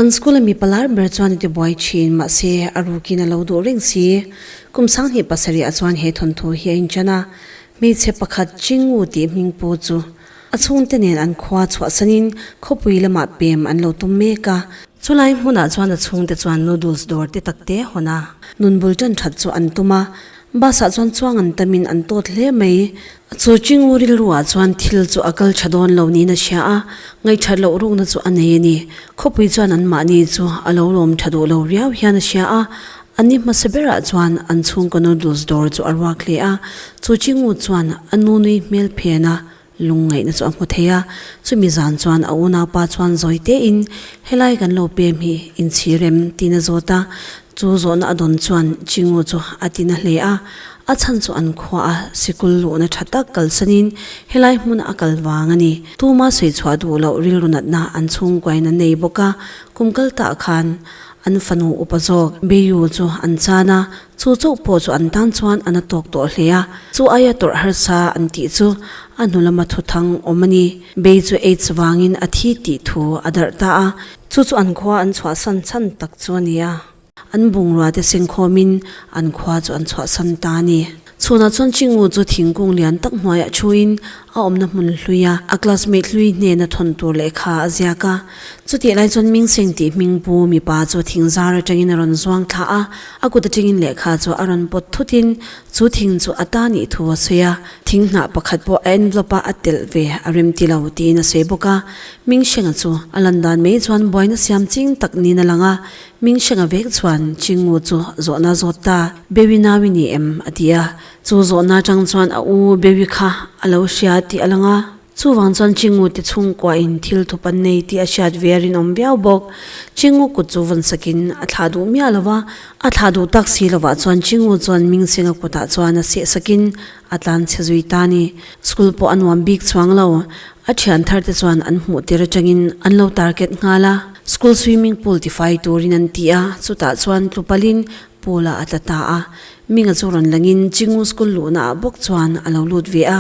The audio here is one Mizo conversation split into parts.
An school a mi palar ber chuan a ti buai thin, mahse a rukin a lo duh reng si. Kum 27 ah chuan he thawnthu hi a inchan a, hmeichhe pakhat Chingu tih hming pu chu a chhungte nen an khua chhuahsanin khawpui lamah pem an lo tum mek a. Chulai hmunah chuan a chhungte chuan noodles dawr te tak te hawn a, nun bul tan that chu an tum a, bus ah chuan chuang an tamin an tawt hle mai. Chu Chingu rilru ah chuan thil chu a kal tha dawn lo niin a hria a, ngaihthat loh rukna chu a nei a ni. Khawpui chuan an mahni chu a lo lawm tha duh lo riau hian a hria a, an ni hmasa berah chuan an chhungkaw noodles dawr chu a ruak hle a, chu Chingu chuan a nu nui hmel phen a, Lungngaihna chu a hmu thei a, chumi zan chuan a unaupa chuan zawi tein, Helai kan lo pem hi inchhir em? tiin a zawt a. Chu zawhna a dawn chuan Chingu chu a ti na hle a, a chhan chu an khua a, sikul luhna tha tak kalsanin helai hmuna a kal vang a ni. Tuma sawi chhuah duh loh rilru natna an chhungkuain an nei bawk a, kum kal tah khan an fanu upa zawk Beiyu chu an chan a, Chu chauh pawh chu an tan chuan an a tawk tawh hle a, chu aia tawrh harsa an tih chu a hnu lama thuthang awm a ni. Bei chu AIDS vangin a thi tih thu a darh ta a, chu chu an khua an chhuahsan chhan tak chu a ni a. An bungrua te sengkhawmin an khua chu an chhuahsan ta a ni. Chhunah chuan Chingu chu thingkung lian tak hnuaiah thuin a awmna hmun hlui a, a classmate hlui hnena thawn tur lehkha a ziak a. Chutih lai chuan Mingseng tih hming pu mipa chu thingzar atangin a rawn zuang thla a, a kut atangin lehkha chu a rawn pawt thutin chu thing chu a ta nih thu a sawi a, thing hnah pakhat pawh a envelope a a telh ve a rem ti lo tiin a sawi bawk a. Mingsenga chu a lan dan mai chuan buaina siam ching tak niin a lang a, Mingsenga vek chuan Chingu chu zawhna zawt ta, Bewi nau i ni em? a ti a. Chu zawhna atang chuan a u Bewi kha a lo hria tih a lang a. Chuvang chuan Chingu te chhungkua in thil thup an nei tih a hriat ve a rinawm viau bawk. Chingu kut chu vawn sakin a thlah duh miah lo va, a thlah duh tak si lovah chuan Chingu chuan Mingsenga kutah chuan a seh sakin a tlan chhe zui ta a ni. School pawh a nuam bik chuang lo. A thian thar te chuan an hmuh tir atangin an lo target nghal a. School swimming pool tifai turin an ti a, chutah chuan tlupalin pool ah a tla ta a. Minga chu rawn langin Chingu school luhna ah bawk chuan a lo lut ve a.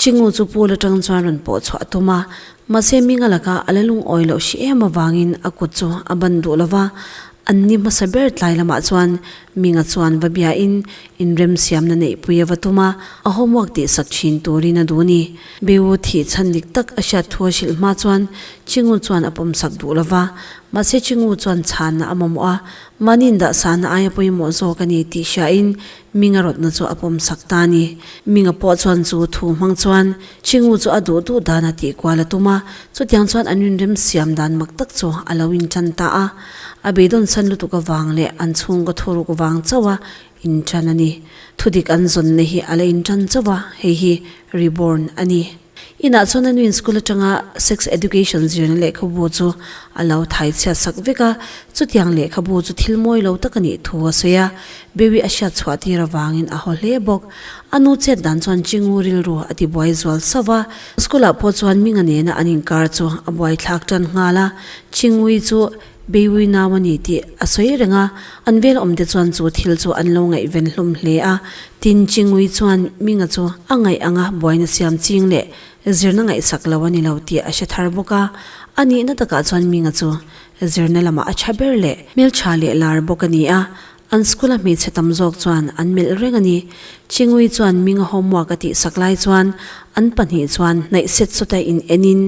Chingu chu pool atang chuan rawn pawh chhuah a tum a. Mahse Minga laka a la lungawi loh hri em avangin a kut chu a ban duh lo va. An ni hmasa ber tlai lamah chuan Minga chuan va biain inremsiamna neihpui a va tum a, a homework tihsak thin turin a duh a ni. Beiwu thih chhan dik tak a hriat thu a hrilh hma chuan Chingu chuan a pawmsak duh lo va, mahse Chingu chuan chhanna a mamawh a, mahni indahsahna aia pawimawh zawk a ni tih hriain Minga rawtna chu a pawmsak ta a ni. Minga pawh chuan chu thu hmang chuan Chingu chu a duh duh dan a tih kual a tum a, chutiang chuan an inremsiam dan mak tak chu a lo intan ta a. A beidawn san lutuk avang leh an chhungkaw thuruk vang chauh a intan a ni. Thudik an zawnna hi a la intan chauh a, hei hi reborn a ni. Inah chuan a nuin school atanga sex education zirna lehkhabu chu a lo thai chhiat sak vek a, chutiang lehkhabu chu thil mawi lo tak a nih thu a sawi a, Bewi a hriat chhuah tir avangin a haw hle bawk. A nu chet dan chuan Chingu rilru a ti buai zual sauh a, school ah pawh chuan Minga nena an inkar chu a buai thlak tan nghal a, Chingui chu Bewi nau a ni tih a sawi reng a, an vel awmte chuan chu thil chu an lo ngaihven hlawm hle a, tin Chingui chuan Minga chu a ngaih anga buaina siam ching leh zirna ngaihsak lo a ni lo tih a hre thar bawk a, a nihna takah chuan Minga chu zirna lamah a tha ber leh hmeltha leh lar bawk a ni a, An school a hmeichhe tam zawk chuan an melh reng a ni. Chingui chuan Minga homework a tihsak lai chuan an pahnih chuan hnaih set sawta in enin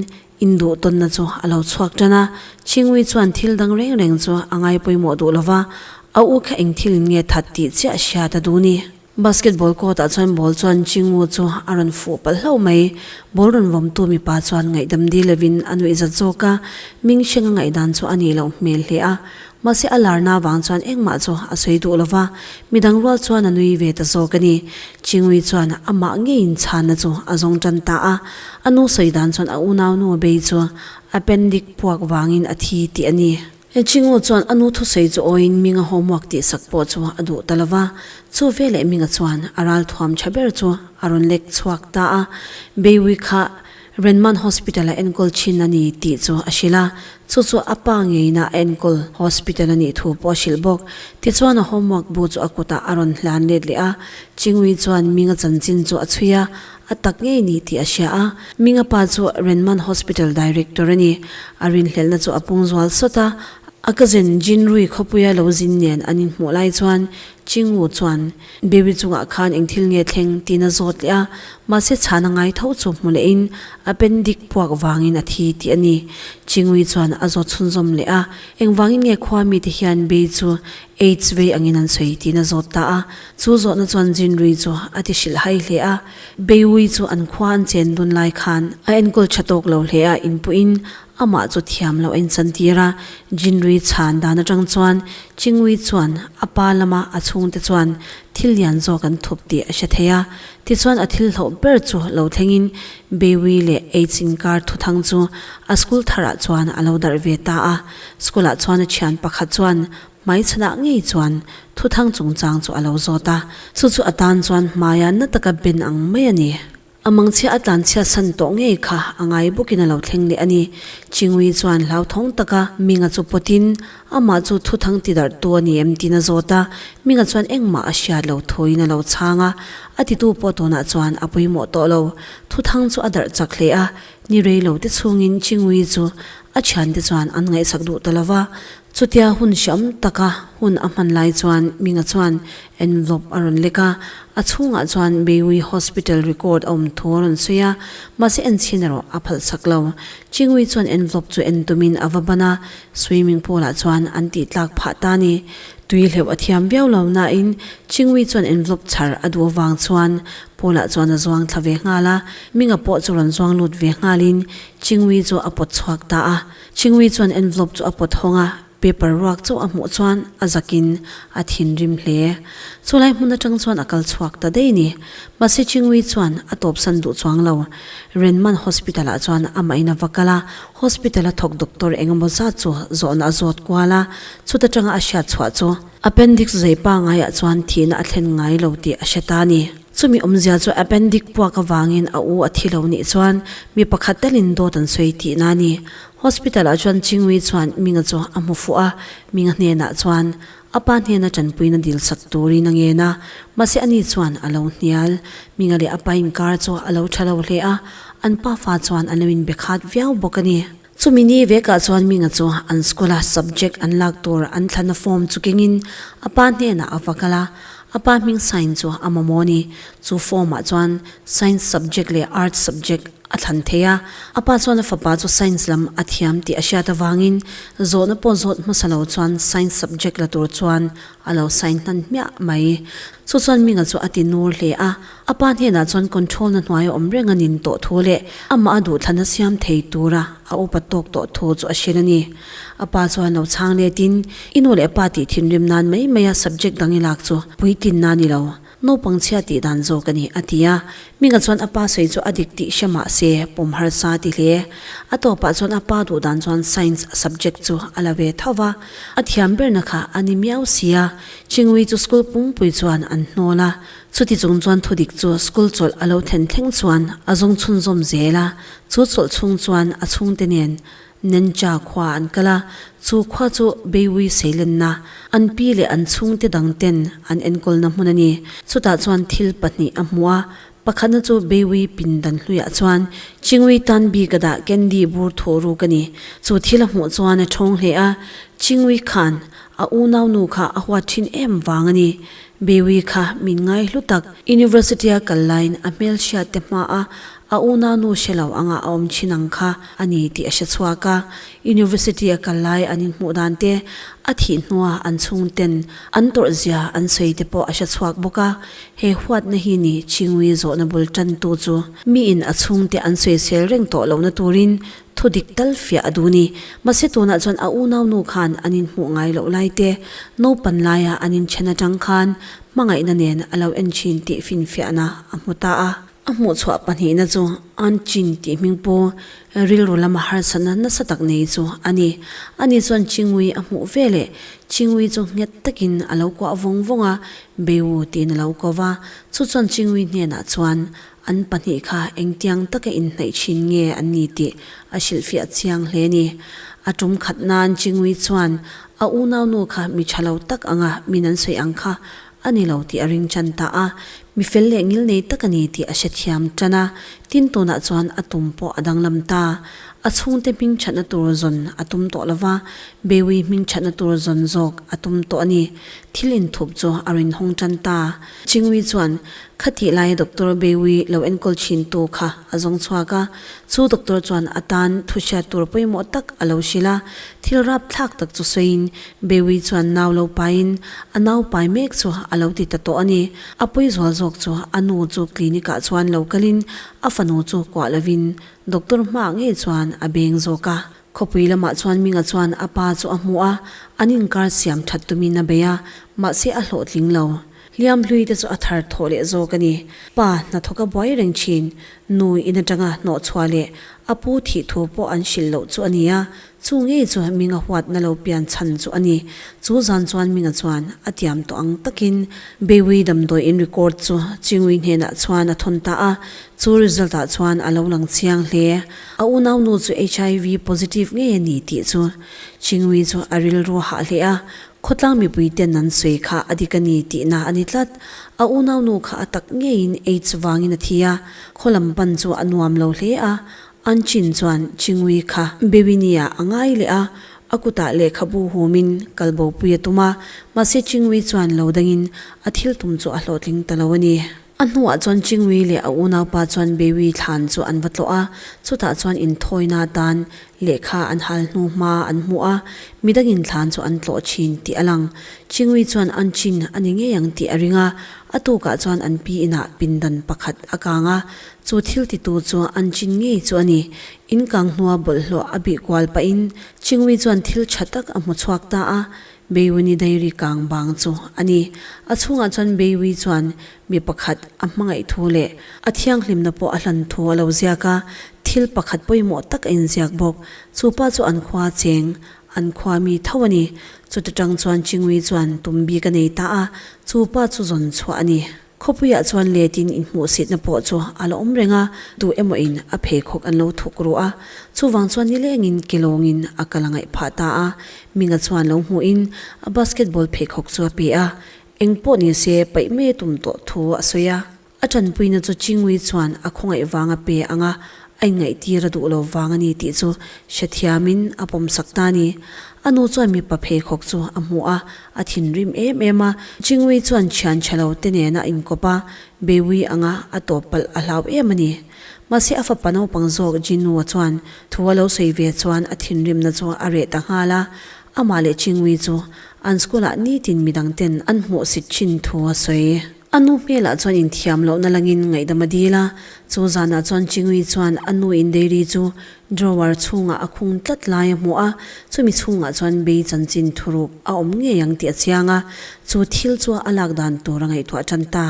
induh tawnna chu a lo chhuak tan a. Chingui chuan thil dang reng reng chu a ngai pawimawh duh lova, a u kha eng thil in nge that tih chiah hriat a duh ni. Basketball court ah chuan ball chuan Chingu chu a rawn fuh palh hlauh mai. Ball rawn vawmtu mipa chuan ngaihdam dil lovin a nuih zat zawk a, Ming Sheng a ngaihdan chu a nih loh hmel hle a. Mahse a larna avang chuan engmah chu a sawi duh lova, midang rual chuan a nui ve ta zawk a ni. Chingui chuan amah ngeiin chhanna chu a zawng tan ta a, a nu sawi dan chuan a unaunu bei chu appendix puak vangin a thi tih a ni. Chingu chuan a nu thusawi chu awiin Minga homework tihsak pawh chu a duh ta lova, chu veleh Minga chuan a ral thuam tha ber chu a rawn lek chhuak ta a, Beiwi kha Renman Hospital a enkawl thin a ni tih chu a hrilh a, chu chu a pa ngeina a enkawl hospital a nih thu pawh a hrilh bawk. Tichuan a homework bu chu a kutah a rawn hlan let leh a, Chingui chuan Minga chanchin chu a chhui a, a tak ngei ni tih a hria a. Minga pa chu Renman Hospital Director a ni. A rinhlelhna chu a pung zual sawt a. A cousin Jinrui khawpuia lo zin nen an inhmuh lai chuan Chingwu chuan Baby chungah khan eng thil nge thleng tiin a zawt leh a, mahse chhan a ngai tho chu hmu lehin appendix puak vangin a thi tih a ni. Chingui chuan a zawt chhunzawm leh a, engvangin nge khua mite hian Bei chu AIDS vei angin an sawi tiin a zawt ta a, chu zawhna chuan Jinrui chu a ti hrilh hai hle a, Beiui chu an khua an chen dun lai khan a enkawl tha tawk lo hle a, inpuiin Amah chu thiam loh a inchantir a, Jinrui chhan dan atang chuan Chingui chuan a pa lama a chhungte chuan thil lian zawk an thup tih a hre thei a. Tichuan a thil hlauh ber chu lo thlengin Bewi leh Aids inkar thuthang chu a school tharah chuan a lo darh ve ta a. School ah chuan a thian pakhat chuan hmaichhanah ngei chuan thuthang chungchang chu a lo zawt a, chu chu a tan chuan hmaia na taka ben ang mai a ni. A mangchhia a tlanchhia san tawh ngei kha a ngai bawkin a lo thleng leh a ni. Chingui chuan hlauthawng taka Minga chu pawtin amah chu thuthang ti darh tu a ni em tiin a zawt a, Minga chuan engmah a hriat lo thuin a lo chhang a, a titu pawh tunah chuan a pawimawh tawh lo. Thuthang chu a darh chak hle a, ni rei lo te chhungin Chingui chu a thiante chuan an ngaihsak duh ta lo va, Chutia hun hriam taka hun a hman lai chuan Minga chuan envelope a rawn lek a, a chhungah chuan Beiwi Hospital record a awm thu a rawn sawi a, mahse en chhin erawh a phalh chak lo. Chingwi chuan envelope chu en tumin a va ban a, swimming pool ah chuan an tih tlak phah ta a ni. Tui hleuh a thiam viau lo nain Chingwi chuan envelope chhar a duh avang chuan pool ah chuan a zuang thla ve nghal a, Minga pawh chu rawn zuang lut ve nghalin Chingwi chu a pawt chhuak ta a. Chingwi chuan envelope chu a pawt hawng a, paper ruak chauh a hmuh chuan a zakin a thinrim hle. Chulai hmun atang chuan a kal chhuak ta daih ni. Mahse Chingwi chuan a tawpsan duh chuang lo. Renman Hospital ah chuan amah in a va kal a, hospital a thawk doctor eng emaw zat chu zawhna a zawt kual a, chut atanga a hriat chhuah chu appendix zei pangaiah chuan thihna a thlen ngai lo tih a hre ta ni. Chumi awmzia chu appendix puak avangin a u a thi lo nih chuan mi pakhat telin dawt an sawi tihna a ni. Hospital ah chuan Chingui chuan Minga chu a hmu fuh a, Minga hnenah chuan a pa hnena tanpuina dil sak turin a ngen a, mahse ani chuan a lo hnial. Minga leh a pa inkar chu a lo tha lo hle a, an pafa chuan an lo inbe khat viau bawk a ni. Chumi ni vekah chuan Minga chu an school a subject an lak tur an thlanna form chu kengin a pa hnenah a va kal a, a pa hming sign chu a mamawh a ni. Chu form ah chuan science subject leh arts subject a thlan thei a, a pa chuan a fapa chu science lam a thiam tih a hriat avangin zawhna pawh zawt hmasa lo chuan science subject la tur chuan a lo sign hnan hmiah mai. Chu chuan Minga chu a ti nur hle a, a pa hnenah chuan control na hnuaia awm reng a nin tawh thu leh amah a duhthlan a siam thei tura a upa tawk tawh thu chu a hrilh a ni. A pa chuan lo chhang letin, I nu leh pa tih thinrim nan mai maia subject dang i lak chu puitinna a ni lo. Naupang chhia tih dan zawk a ni, a ti a. Minga chuan a pa sawi chu a dik tih hre mah se, pawm harsa a ti hle. A tawpah chuan a pa duh dan chuan science subject chu a la ve tho va, a thiam berna kha a ni miau si a. Chingui chu school pumpui chuan an hnawl a, chuti chung chuan thudik chu school chawlh a lo thlen thleng chuan a zawng chhunzawm zel a, chu chawlh chhung chuan a chhungte nen Nencha khua an kal a, chu khua chu Beiwi seilenna, an pi leh an chhungte dang ten an enkawlna hmun a ni. Chutah chuan thil pahnih a hmu a, pakhatna chu Beiwi pindan hluiah chuan Chingwi tan bik a dah candy bur thuh ruk a ni. Chu thil a hmuh chuan a thawng hle a, Chingwi khan a unau nu kha a huat thin em vang a ni. Beiwi kha min ngai hlu tak, University a kal laiin a hmelhriat te hmaah A unau nu hre lo anga a awm thin ang kha a ni tih a hre chhuak a. University a kal lai an inhmuh dan te, a thih hnua an chhungten an tawrh zia an sawi te pawh a hre chhuak bawk a. He huatna hi ni Chingui zawhna bul tantu chu miin a chhungte an sawisel reng tawh lohna turin thu dik tal fiah a duh ni. Mahse tunah chuan a unau nu khan an inhmuh ngai loh lai te, naupan laia an inthen atang khan hmangaihna nen a lo en thin tih finfiahna a hmu ta a. A hmuhchhuah pahnihna chu Aunt Chin tih hming pu rilru lama harsatna nasa tak nei chu a ni. Ani chuan Chingui a hmuh ve leh Chingui chu nghet takin a lo kuah vawng vawng a, Beiwu tiin a lo ko va. Chu chuan Chingui hnenah chuan an pahnih kha engtiang taka inhnaih thin nge an ni tih a hrilhfiah chiang hle ni. A tum khat nan Chingui chuan a unau nu kha mi tha lo tak anga min an sawi ang kha A ni lo tih a ring chan ta a. Mi fel leh ngil nei tak a ni tih a hrethiam tan a, tin tunah chuan a tum pawh a danglam ta. A chhungte hming thatna tur zawn a tum tawh lo va, Bewi hming thatna tur zawn zawk a tum tawh a ni. Thil inthup chu a rinhawng tan ta. Chingwi chuan khatih laia Doctor Bewi lo enkawl thintu kha a zawng chhuak a, chu doctor chuan a tan thu hriat tur pawimawh tak a lo hrilh a, thil rapthlak tak chu sawiin Bewi chuan nau lo paiin a nau pai mek chu a lo ti ta tawh a ni. A pawi zual zawk chu a nu chu clinic ah chuan lo kalin a fanu chu kuah lovin doctor hmaah ngei chuan a beng zawk a. Khawpui lamah chuan Minga chuan a pa chu a hmu a, an inkar siam that tumin a bei a, mahse a hlawhtling lo. Hliam hlui te chu a thar thawh leh zawk a ni. Pa hnathawk a buai reng thin, nu in atanga hnawh chhuah leh a pu thih thu pawh an hrilh loh chu a ni a, chu ngei chu Minga huatna lo pian chhan chu a ni. Chu zan chuan Minga chuan a tiam tawh ang takin Bewi damdawi in record chu Chingui hnenah chuan a thawn ta a, chu result ah chuan a lo lang chiang hle. A unaunu chu HIV positive ngei a ni tih chu Chingui chu a rilru hah hle a, Khawtlang mipui ten an sawi kha a dik a ni tihna a ni tlat. A unaunu kha a tak ngeiin AIDS vangin a thi a, khaw lam pan chu a nuam lo hle a. An chin chuan Chingui kha Bewinia a ngai leh a, a kutah lehkhabu humin kalbopui a tum a, mahse Chingui chuan lo dangin a thil tum chu a hlawhtling ta lo a ni. A hnuah chuan Chingui leh a unaupa chuan Bewi thlan chu an va tlawh a, chutah chuan inthawina atan lehkha an hal hnu hma an hmu a, midangin thlan chu an tlawh thin tih a lang. Chingui chuan an chin a ni ngei ang tih a ring a, a tukah chuan an pi inah pindan pakhat a kang a, chu thil titu chu an chin ngei chu a ni. In kang hnua bawlhhlawh a bih kual pahin Chingui chuan thil tha tak a hmu chhuak ta a, Beiwini diary kang bang chu a ni. A chhungah chuan Beiwi chuan mi pakhat a hmangaih thu leh a thianghlimna pawh a hlan thu a lo ziak a, thil pakhat pawimawh tak a inziak bawk. Chu pa chu an khua cheng, an khua mi tho a ni. Chuta tang chuan Chingui chuan tum bik a nei ta a, chu pa chu zawn chhuah a ni. Khawpuiah chuan letin inhmuhsitna pawh chu a la awm reng a, tu emawin a pheikhawk an lo thuk ruh a, chuvang chuan nilengin kelawngin a kal a ngaih phah ta a, Minga chuan lo hmuhin a basketball pheikhawk chu a pe a, eng pawh ni se paih mai a tum tawh thu a sawi a. A tanpuina chu Chingui chuan a khawngaih vang a pe ang a, a inngaihtir a duh lo vang a ni tih chu hrethiamin a pawmsak ta a ni. A nu chuan mipa pheikhawk chu a hmu a, A thinrim em em a, Chingui chuan thian tha lo te nena a inkawp a, Bewi anga a tawp palh a hlau em a ni. Mahse a fapa naupang zawk Jinua chuan thu a lo sawi ve chuan a thinrimna chu a reh ta nghal a, amah leh Chingui chu an school ah nitin midang ten an hmuhsit thin thu a sawi. A nu hmelah chuan inthiam lohna langin ngaihdam a dil a, chu zanah chuan Chingui chuan a nu in dairy chu drawer chhungah a khung tlat lai a hmu a, chumi chhungah chuan bei chanchin thuruk a awm ngei ang tih a chiang a, chu thil chu a lak dan tur a ngaihtuah tan ta.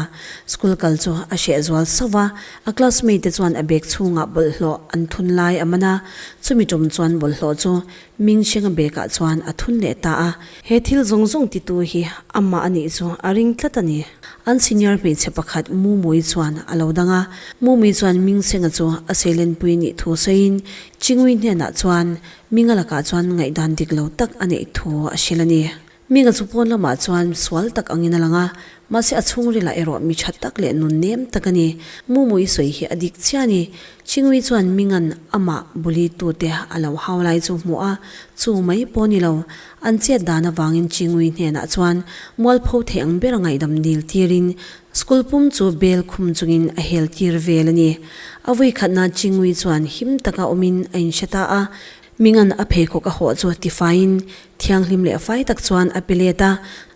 School kal chu a hreh zual sauh va, a classmate te chuan a bag chhungah bawlhhlawh an thun lai a man a, chumi tum chuan bawlhhlawh chu Ming Shenga bag ah chuan a thun leh ta a. He thil zawng zawng titu hi amah a nih chu a ring tlat a ni. An senior hmeichhe pakhat Mumui chuan a lo dang a. Mumui chuan Ming Shenga chu a seilenpui nih thu sawiin Chingui hnenah chuan Minga lakah chuan ngaihdan dik lo tak a neih thu a hrilh a ni. Minga chu pawn lamah chuan sual tak angin a lang a, mahse a chhungrilah erawh mi tha tak leh nun nem tak a ni. Mumui sawi hi a dik chiah a ni. Chingui chuan Minga'n amah buli tute a lo hau lai chu hmuh a, chu mai pawh ni lo. An chet dan avangin Chingui hnenah chuan mualpho thei ang bera ngaihdam dil tirin school pum chu bel khum chungin a hel tir vel a ni. A vawikhatna Chingui chuan him taka awmin a inhre ta a, Minga'n a pheikhawk a hawh chu tifaiin Thianghlim leh fai tak chuan a pe let a,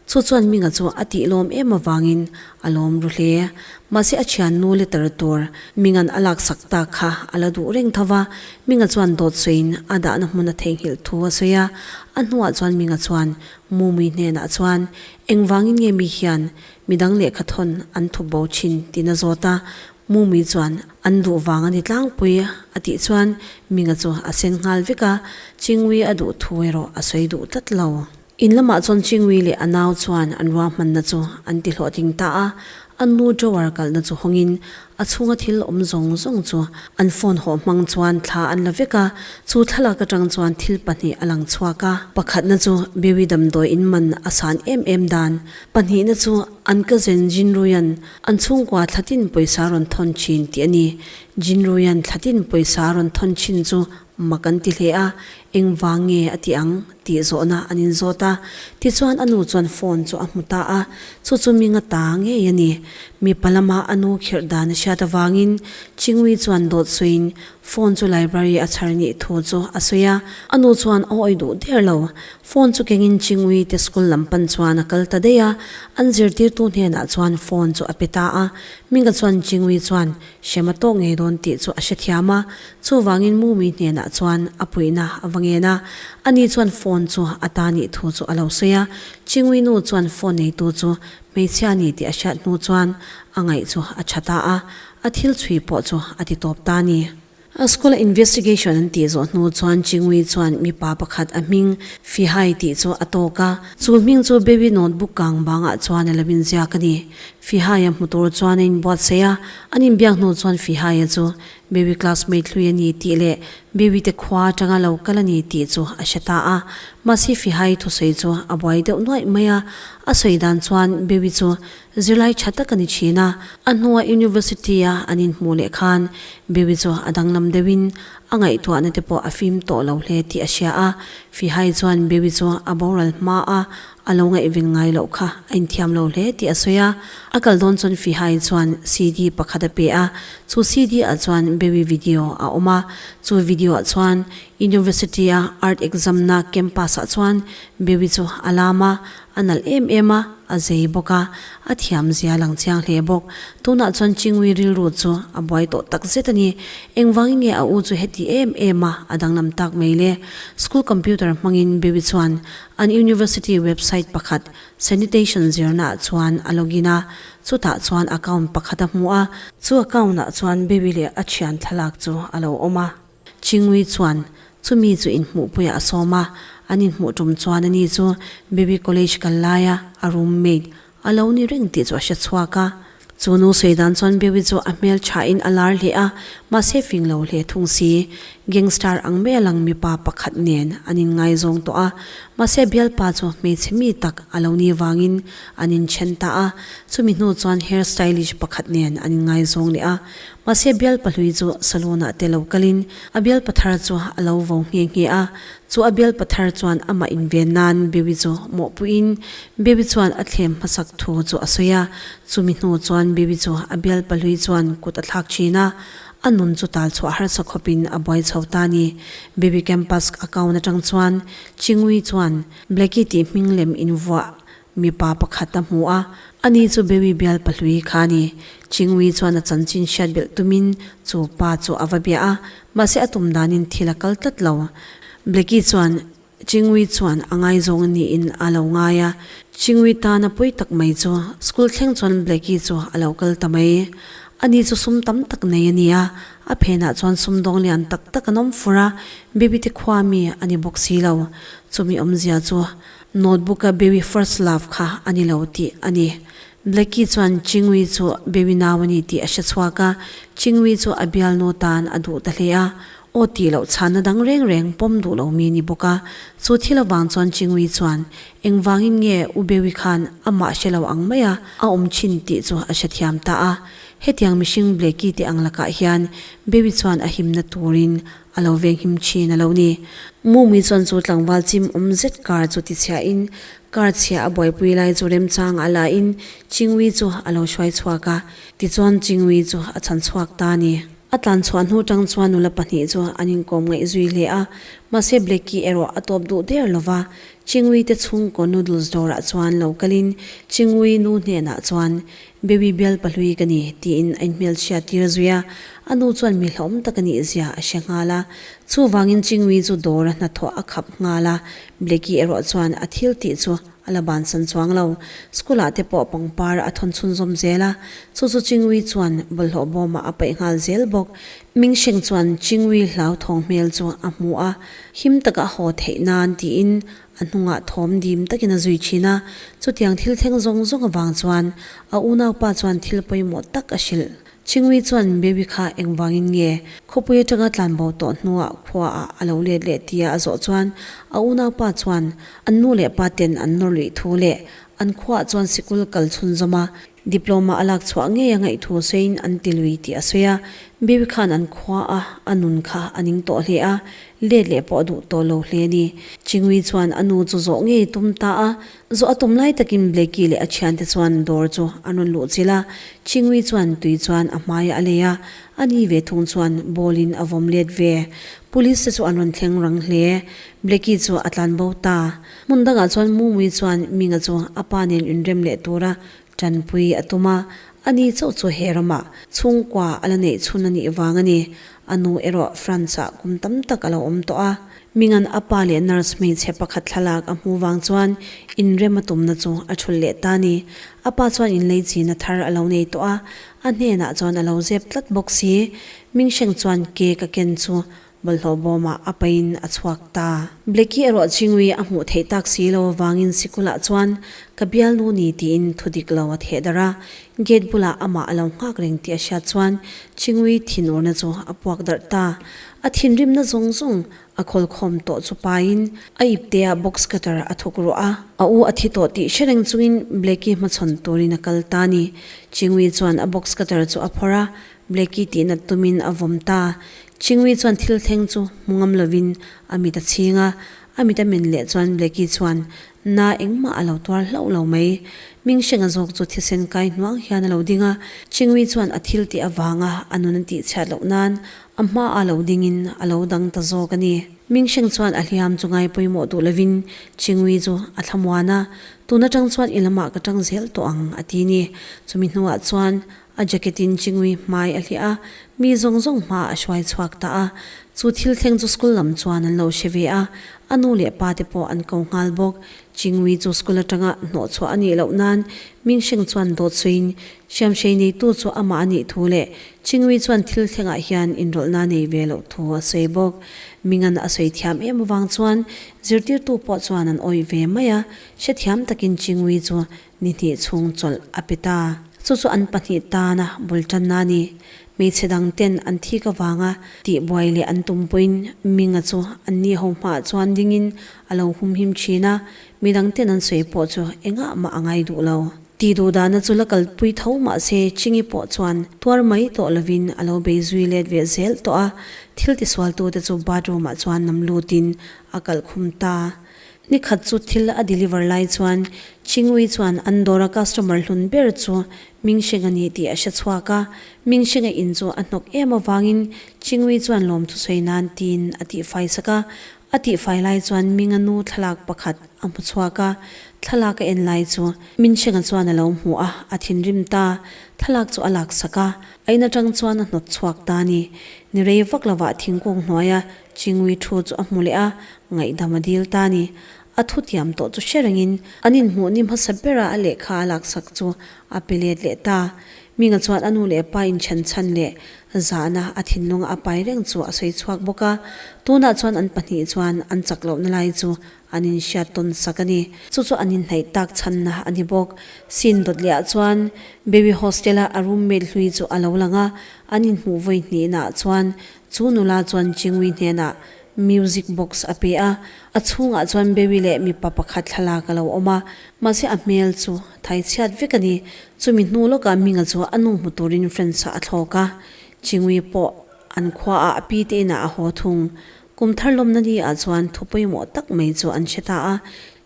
chu chuan Minga chu a tih lawm em avangin a lawm ru hle. Mahse a thiannu letter tur Minga'n a laksak tak kha a la duh reng tho va, Minga chuan dawt sawiin a dahna hmun a theihnghilh thu a sawi a. A hnuah chuan Minga chuan Mumui hnenah chuan, Engvangin nge mi hian midang lehkha thawn an thup bo thin? tiin a zawt a. Mumi chuan an duh vang a ni tlangpui a tih chuan Minga chu a sen nghal vek a, Chingui a duh thu erawh a sawi duh tlat lo. In lamah chuan Chingui leh a nau chuan an ruahmanna chu an ti hlawhtling ta a, an nu drawer kalhna chu hawngin A chhunga thil awm zawng zawng chu an phone hawh hmang chuan thla an la vek a, chu thlalak atang chuan thil pahnih a lang chhuak a. Pakhatna chu Bewi damdawi in man a san em em dan, pahnihna chu an cousin Jinruian an chhungkua thlatin pawisa rawn thawn thin tih a ni. Jinruian thlatin pawisa rawn thawn thin chu mak an ti hle a, engvang nge a ti ang? Tih zawhna an inzawt a, tichuan a nu chuan phone chu a hmu ta a, chu chu Minga ta ngei a ni. Mipa lama a nu khirh dan a hriat avangin Chingui chuan dawt sawiin phone chu library a chhar nih thu chu a sawi a, a nu chuan a awih duh der lo. Phone chu kengin Chingui te school lam pan chuan a kal ta daih a, an zirtirtu hnenah chuan phone chu a pe ta a, Minga chuan Chingui chuan hrem a tawk ngei dawn tih chu a hrethiam a, Chuvangin Mumi hnenah chuan a puihna a va ngen a, ani chuan phone chu a ta nih thu chu a lo sawi a. Chingui nu chuan phone neitu chu hmeichhia a ni tih a hriat hnu chuan a ngaih chu a tha ta a, a thil chhui pawh chu a ti tawp ta a ni. A school a investigation an tih zawh hnu chuan Chingui chuan mipa pakhat a hming Fihai tih chu a tawk a, chu hming chu Baby notebook kang bangah chuan a lo inziak a ni. Fihaia hmu tur chuan a inbuatsaih a, an inbiak hnu chuan Fihaia chu Baby classmate hlui a ni tih leh Baby te khua atanga lo kal a ni tih chu a hre ta a. Mahse Fihai thusawi chu a buai deuh nuaih mai a, a sawi dan chuan Baby chu zirlai tha tak a ni thin a, a hnua University a an inhmuh leh khan Baby chu a danglam deuhin a ngaihtuahna te pawh a fim tawh lo hle tih a hria a. Fihai chuan Baby chu a boral hma a, A lo ngaihven ngai loh kha a inthiam lo hle tih a sawi a. A kal dawn chuan Fihai chuan CD pakhat a pe a, chu CD ah chuan Baby video a awm a. Chu video ah chuan University a art exam na campus ah chuan Baby chu a lam a, a nalh em em a, a zei bawk a, a thiam zia lang chiang hle bawk. Tunah chuan Chingui rilru chu a buai tawh tak zet a ni. Engvangin nge a u chu heti em em a a danglam tak mai le? School computer hmangin Baby chuan An university website pakhat sanitation zirnaah chuan a login a, chutah chuan account pakhat a hmu a. Chu account ah chuan Baby leh a thian thlalak chu a lo awm a. Chingui chuan chumi chu inhmuhpuiah a sawm a, an inhmuh tum chuan ani chu Baby college kal laia a roommate A lo ni reng tih chu a hre chhuak a. Chu nu sawi dan chuan Bewi chu a hmel thain a lar hle a, mahse fing lo hle thung si. Gangstar ang mai a lang mipa pakhat nen an inngaizawng tawh a, mahse bialpa chu hmeichhe mi tak a lo ni vangin an inthen ta a. Chumi hnu chuan hair stylish pakhat nen an inngaizawng leh a, mahse bialpa hlui chu salon ah te lo kalin a bialpa thar chu a lo vo nghe nghe a. Chu a bialpa thar chuan amah inven nan Bewi chu mawhpuiin Baby chuan a thlem hmasak thu chu a sawi a, chumi hnu chuan Baby chu a bialpa hlui chuan kut a thlak thin a, a nun chu tal chhuah harsa khawpin a buai chho ta a ni. Baby campus account atang chuan Chingui chuan Blackie tih hming lem invuah mipa pakhat a hmu a, ani chu Baby bialpa hlui kha a ni. Chingui chuan a chanchin hriat belh tumin chu pa chu a va bia a, mahse a tum danin thil a kal tlat lo. Blackie chuan Chingui chuan a ngaizawng a niin a lo ngai a, Chingui tana pawi tak mai chu school thleng chuan Blackie chu a lo kal ta mai. Ani chu sum tam tak nei a ni a, a phenah chuan sumdawng lian tak tak an awm fur a, Baby te khua mi a ni bawk si lo. Chumi awmzia chu notebook a Baby first love kha a ni lo tih a ni. Blackie chuan Chingui chu Baby nau a ni tih a hre chhuak a, Chingui chu a bialnu tan a duh ta hle a, Aw tih loh chhanna dang reng reng pawm duh lo mi ni bawk a, chu thil avang chuan Chingui chuan engvangin nge U Bewi khan amah hre lo ang mai a a awm thin tih chu a hrethiam ta a. Hetiang mihring Blackie te ang lakah hian Bewi chuan a himna turin a lo venghim thin a lo ni. Mumi chuan chu tlangval chim awm zet kar chu tichhiahin kar chhia a buaipui lai chu remchang a la in Chingui chu a lo hruai chhuak a, tichuan Chingui chu a chhan chhuak ta a ni. A tlan chhuah hnu tang chuan nula pahnih chu an inkawm ngaih zui hle a, mahse Blackie erawh a tawp duh der lo va, Chingui te chhungkaw noodles dawrah chuan lo kalin Chingui nu hnenah chuan, Baby bial pahlui ka ni, tiin a inhmelchhiat tir zui a, a nu chuan mi hlauhawm tak a nih zia a hre nghal a. Chuvangin Chingui chu dawra hnathawh a khap nghal a, Blackie erawh chuan a thil tih chu A la bansan chuang lo. School ah te pawh pangpar a thawn chhunzawm zel a, chu chu Chingui chuan bawlhhlawh bawmah a paih nghal zel bawk. Mingsheng chuan Chingui hlauthawng hmel chu a hmu a, him taka a haw theih nan tiin a hnungah thawm dim takin a zui thin a. Chutiang thil thleng zawng zawng avang chuan a unaupa chuan thil pawimawh tak a hrilh. Chingwi chuan Baby kha engvangin nge khawpui atanga tlanbo tawh hnuah khuaah a lo let leh tia a zawh chuan a unaupa chuan an nu leh pa ten an nawr luih thu leh an khuaah chuan sikul kal chhunzawm a Diploma a lak chhuah ngei a ngaih thu sawiin an ti lui tih a sawi a, Baby khan an khua a a nun kha a ning tawh hle a, let leh pawh a duh tawh lo hle a ni. Chingui chuan a nu chu zawh ngei tum ta a, zawh a tum lai takin Blackie leh a thiante chuan dawr chu an rawn luh chilh a, Chingui chuan tui chuan a hmaiah a lei a, a ni ve thung chuan ball in a vawm let ve. Police te chu an rawn thleng rang hle. Blackie chu a tlan bo ta. Hmun dangah chuan Mumui chuan Minga chu a pa nen inrem leh tura Tanpui a tum a, ani chauh chu he ramah chhungkua a la neih chhun a nih vang a ni. A nu erawh France-ah kum tam tak a lo awm tawh a. Mingan a pa leh nurse hmeichhe pakhat thlalak a hmuh vang chuan inrem a tumna chu a thulh leh ta a ni. A pa chuan inleichina thar a lo nei tawh a, a hnenah chuan a lo zep tlat bawk si. Mingsheng chuan cake a ken chu Bawlhhlawh bawmah a pain a chhuak ta. Blackie erawh Chingui a hmuh theih tak si lo avangin sikulah chuan ka bialnu ni tiin thu dik lo a theh darh a. Gate bulah amah a lo nghak reng tih a hriat chuan Chingui thinurna chu a puak darh ta. A thinrimna zawng zawng a khawlkhawm tawh chu pain a ipteah box cutter a thuk ruah a. A u a thi tawh tih hre reng chungin Blackie hmachhawn turin a kal ta ni. Chingui chuan a box cutter chu a phawrh a, Blackie tih nat tumin a vawm ta. Chingwi chuan thil thleng chu hmu ngam lovin a mit a chhing a, a mit a men leh chuan Blackie chuan na engmah a lo tuar hlauh lo mai. Mingsheng a zawk chu thisen kai hnuang hian a lo ding a, Chingwi chuan a thil tih avanga a nun a tih chhiat loh nan a hma a lo dingin a lo dang ta zawk a ni. Mingsheng chuan a hliam chu ngai pawimawh duh lovin Chingwi chu a thlamuan a, Tun atang chuan i lamah ka tang zel tawh ang a ti ni. Chumi hnuah chuan A jacket in Chingui hmai a hliah a, mi zawng zawng hma a hruai chhuak ta a. Chu thil thleng chu school lam chuan an lo hre ve a, a nu leh pa te pawh an ko nghal bawk. Chingui chu school atanga hnawh chhuah a nih loh nan Mingsheng chuan dawt sawiin hriamhrei neitu chu amah a nih thu leh Chingui chuan thil thlengah hian inrawlhna nei ve loh thu a sawi bawk. Mingan a sawi thiam em avang chuan zirtirtu pawh chuan an awih ve mai a, hrethiam takin Chingui chu Ni hnih chhung chawlh a pe ta. Chu chu an pahnih tana bul tanna a ni. Hmeichhe dang ten an thik avanga tihbuai leh an tum pawhin Minga chu an ni ho hmaah chuan dingin a lo humhim thin a, midang ten an sawi pawh chu engah mah a ngai duh lo. Tih duh dahna chu la kalpui tho mah se Chingi pawh chuan tuar mai tawh lovin a lo bei zui let ve zel tawh a, thil tisualtute chu bathroom-ah chuan nam lutin a kalhkhum ta. Ni khat chu thil a deliver lai chuan Chingui chuan an dawra customer hlun ber chu Mingsheng a ni tih a hre chhuak a, Mingsheng a in chu a hnawk em avangin Chingui chuan lawmthu sawi nan tiin a tihfai sak a, a tihfai lai chuan Minga nu thlalak pakhat a hmu chhuak a, thlalak a en lai chu Minsheng-a chuan a lo hmu a, a thinrim ta, thlalak chu a lak sak a, a in atang chuan a hnawt chhuak ta a ni. Ni rei vak lovah thingkung hnuaia Chingui thu chu a hmu leh a, ngaihdam a dil ta a ni. A thu tiam tawh chu hre rengin an inhmuh ni hmasa bera a lehkha a laksak chu a pe let leh ta. Minga chuan a nu leh pa inchhan chhan leh zahna a thinlunga a pai reng chu a sawi chhuak bawk a. Tunah chuan an pahnih chuan an chak lohna lai chu an inhriat tawn sak a ni. Chu chu an inhnaih tak chhanna a ni bawk. Sin dawt lehah chuan Baby Hostel-a a roommate hlui chu a lo lang a, an inhmuh vawi hnihnaah chuan Chu nula chuan Chingui hnenah music box a pe a, a chhungah chuan Baby leh mipa pakhat thlalak a lo awm a, mahse a hmel chu thai chhiat vek a ni. Chumi hnu lawkah Minga chu a nu hmu turin France-ah a thlawk a, Chingui pawh an khuaah a pi te inah a haw thung. Kum thar lawmna ni ah chuan thu pawimawh tak mai chu an hre ta a,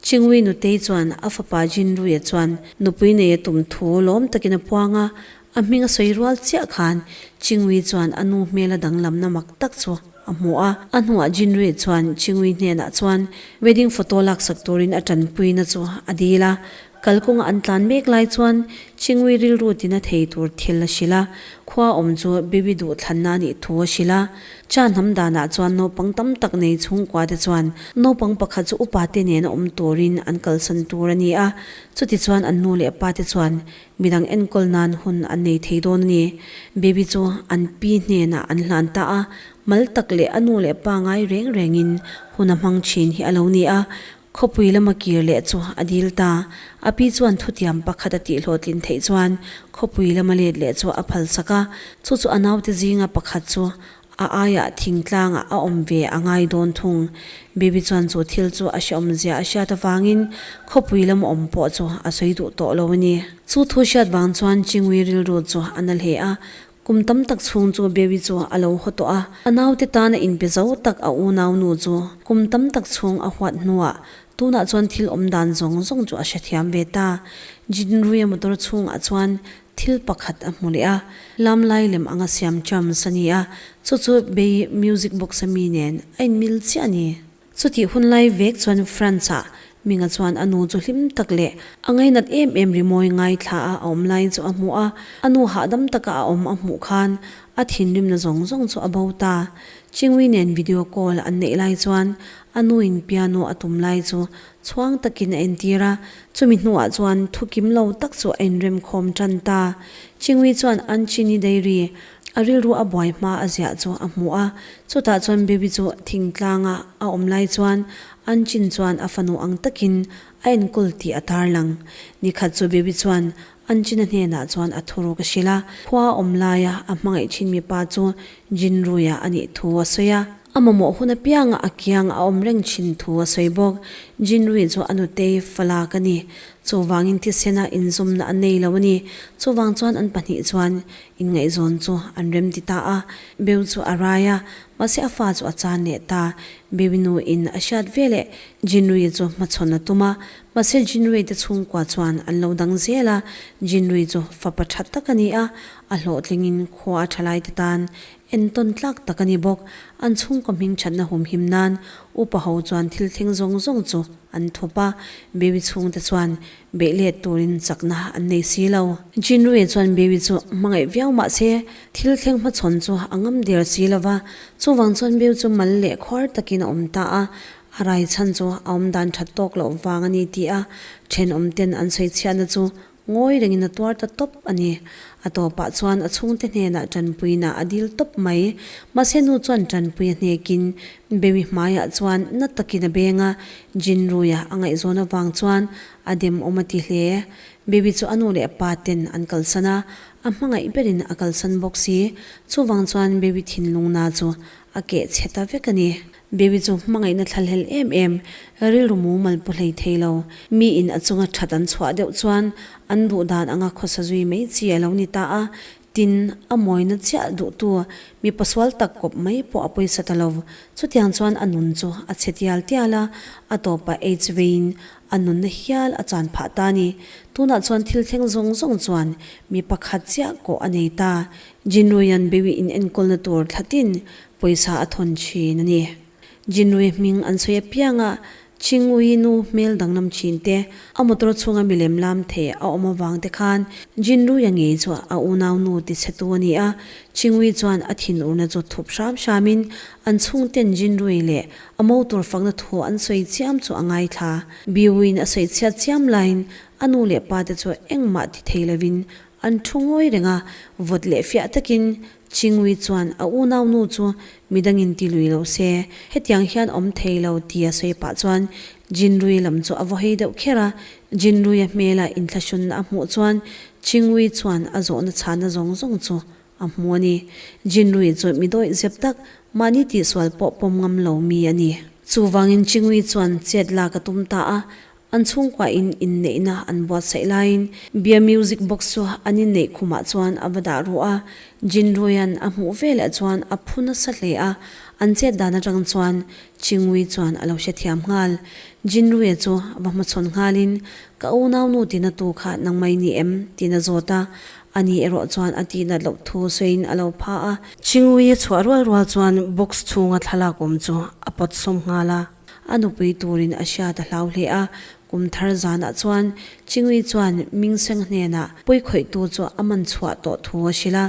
Chingui nutei chuan a fapa Jinruia chuan nupui nei a tum thu lawm takin a puang a, A hming a sawi rual chiah khan Chingui chuan a nu hmela danglamna mak tak chu a hmu a. A hnuah Jinrui chuan Chingui hnenah chuan wedding photo laksak turin a tanpuina chu a dil a. Kalkawnga an tlan mek lai chuan Chingui rilru tina thei tur thil a hrilh a, khua awm chu Bibi duh thlanna a nih thu a hrilh a. Cha hnam danah chuan naupang tam tak nei chhungkua te chuan naupang pakhat chu upa te nena awm turin an kalsan tur a ni a. Chutichuan an nu leh pa te chuan Midang enkawl nan hun an nei thei dawn a ni. Baby chu an pi hnenah an hlan ta a, mal tak leh a nu leh pa ngai reng rengin hun a hmang thin hi a lo ni a. Khawpui lama kir leh chu a dil ta. A pi chuan thutiam pakhat a tihhlawhtlin theih chuan khawpui lama let leh chu a phalsak a, chu chu a naute zinga pakhat chu a aiah thingtlangah a awm ve a ngai dawn thung. Baby chuan chu thil chu a hrehawmzia a hriat avangin khawpui lama awm pawh chu a sawi duh tawh lo a ni. Chu thu hriat vang chuan Chingui rilru chu a na hle a, Kum tam tak chhung chu Baby chu a lo haw tawh a, a naute tana inpe zo tak a unau nu chu kum tam tak chhung a huat hnuah tunah chuan thil awm dan zawng zawng chu a hrethiam ve ta. Jinruia motor chhungah chuan thil pakhat a hmu leh a, lam lai lem anga siam drums a ni a, chu chu Bei music box a mi nen a inmil chiah a ni. Chutih hun lai vek chuan France-ah Minga chuan a nu chu hlim tak leh a ngainat em em rimawi ngaithla a a awm lai chu a hmu a, a nu hahdam taka a awm a hmuh khan a thinrimna zawng zawng chu a bo ta. Chingwi nen video call an neih lai chuan a nuin piano a tum lai chu chhuang takin a entir a, chumi hnuah chuan thu kim lo tak chu a inremkhawm tan ta. Chingwi chuan Anchini Dairy A rilru a buai hma a ziah chu a hmu a, chutah chuan Baby chu thingtlanga a awm lai chuan an chin chuan a fanu ang takin a enkawl tih a tarlang. Nikhat chu Baby chuan an china hnenah chuan a thuruk a hrilh a, khua a awm laia a hmangaih thin mipa chu Jinruia a nih thu a sawi a. A mamawh hun apianga a kiang a awm reng thin thu a sawi bawk. Jinrui chu a nutei falak a ni. Chuvangin thisena inzawmna a nei lo a ni. Chuvang chuan an pahnih chuan Inngaihzawn chu an rem ti ta a, Beu chu a rai a, mahse a fa chu a chan leh ta. Bewi nu in a hriat ve leh Jinrui chu hmachhawn a tum a, mahse Jinrui te chhungkua chuan an lo dang zel a, Jinrui chu fapa tha tak a ni a, a hlawhtlingin khua a tha lai te tan entawn tlak tak a ni bawk. An chhungkaw hming thatna humhim nan upa ho chuan thil thleng zawng zawng chu an thup a, Bewi chhungte chuan Beih let turin chakna an nei si lo. Jinrui chuan Baby chu hmangaih viau mah se, thil thleng hmachhawn chu a ngam der si lo va. Chuvang chuan Biu chu mal leh khuar takin a awm ta a, a rai chhan chu a awm dan that tawk loh vang a ni tih a thenawm ten an sawi chhiatna chu ngawi rengin a tuar ta tawp a ni. A tawpah chuan a chhungte hnenah tanpuina a dil tawp mai. Mahse nu chuan tanpui a hnekin Baby hmaiah chuan na takin a beng a, Jinruia a ngaihzawn avang chuan a demawm a ti hle. Baby chu a nu leh a pa ten an kalsan a, a hmangaih berin a kalsan bawk si. Chuvang chuan Baby thinlungna chu a keh chhe ta vek a ni. Baby chu hmangaihna thlalhel em em, rilru mumal pu hlei thei lo. Miin a chunga that an chhuah deuh chuan an duh dan anga khawsa zui mai chi a lo ni ta a, Tin, a mawina chiah duhtu mi pasual tak kawp mai pawh a pawisa ta lo. Chutiang chuan a nun chu a chhe tial tial a, a tawpah aids veiin a nunna hial a chan phah ta a ni. Tunah chuan thil thleng zawng zawng chuan mi pakhat chiah kawh a nei ta. Jinruian Bewi in enkawlna tur thlatin pawisa a thawn thin a ni. Jinrui hming an sawi apianga Chingui nu hmel danglam thin te, a motor chhunga milem lam thei a awm avang te khan Jinruia ngei chu a unau nu ti chhe tu a ni a. Chingui chuan a thinurna chu thup hram hramin an chhungten Jinrui leh a motor fakna thu an sawi chiam chu a ngaithla. Biuin a sawi chhiat chiam laiin a nu leh pa te chu engmah ti thei lovin an thu ngawi reng a, vawt leh fiah takin Chingui chuan a unau nu chu midangin ti lui lo se, hetiang hian awm thei lo tia sawi pah chuan Jinrui lam chu a vaw hei deuh kher a, Jinruia hmela inthlahrunna a hmuh chuan Chingui chuan a zawhna chhana zawng zawng chu a hmu a ni. Jinrui chu mi dawih zep tak, mahni tihsual pawh pawm ngam lo mi a ni. Chuvangin Chingui chuan chet lak a tum ta a, An chhungkuain inneihna an buatsaih laiin beer music box chu an inneih khumah chuan a va dah ruh a, Jinruia'n a hmuh veleh chuan a phu nasa hle a, an chet dan atang chuan Chingui chuan a lo hrethiam nghal. Jinruia chu va hmachhawn nghalin, Ka unaunu tina tu kha nangmai ni em? tiin a zawt a, ani erawh chuan a tihnat loh thu sawiin a lo pha a. Chingui a chhuah rual rual chuan box chhunga thlalak awm chu a pawt sawm nghal a. A nupui turin a hriat a hlau hle a, kum thar zanah chuan Chingui chuan Mingsenga hnenah pawikhawihtu chu a man chhuah tawh thu a hrilh a,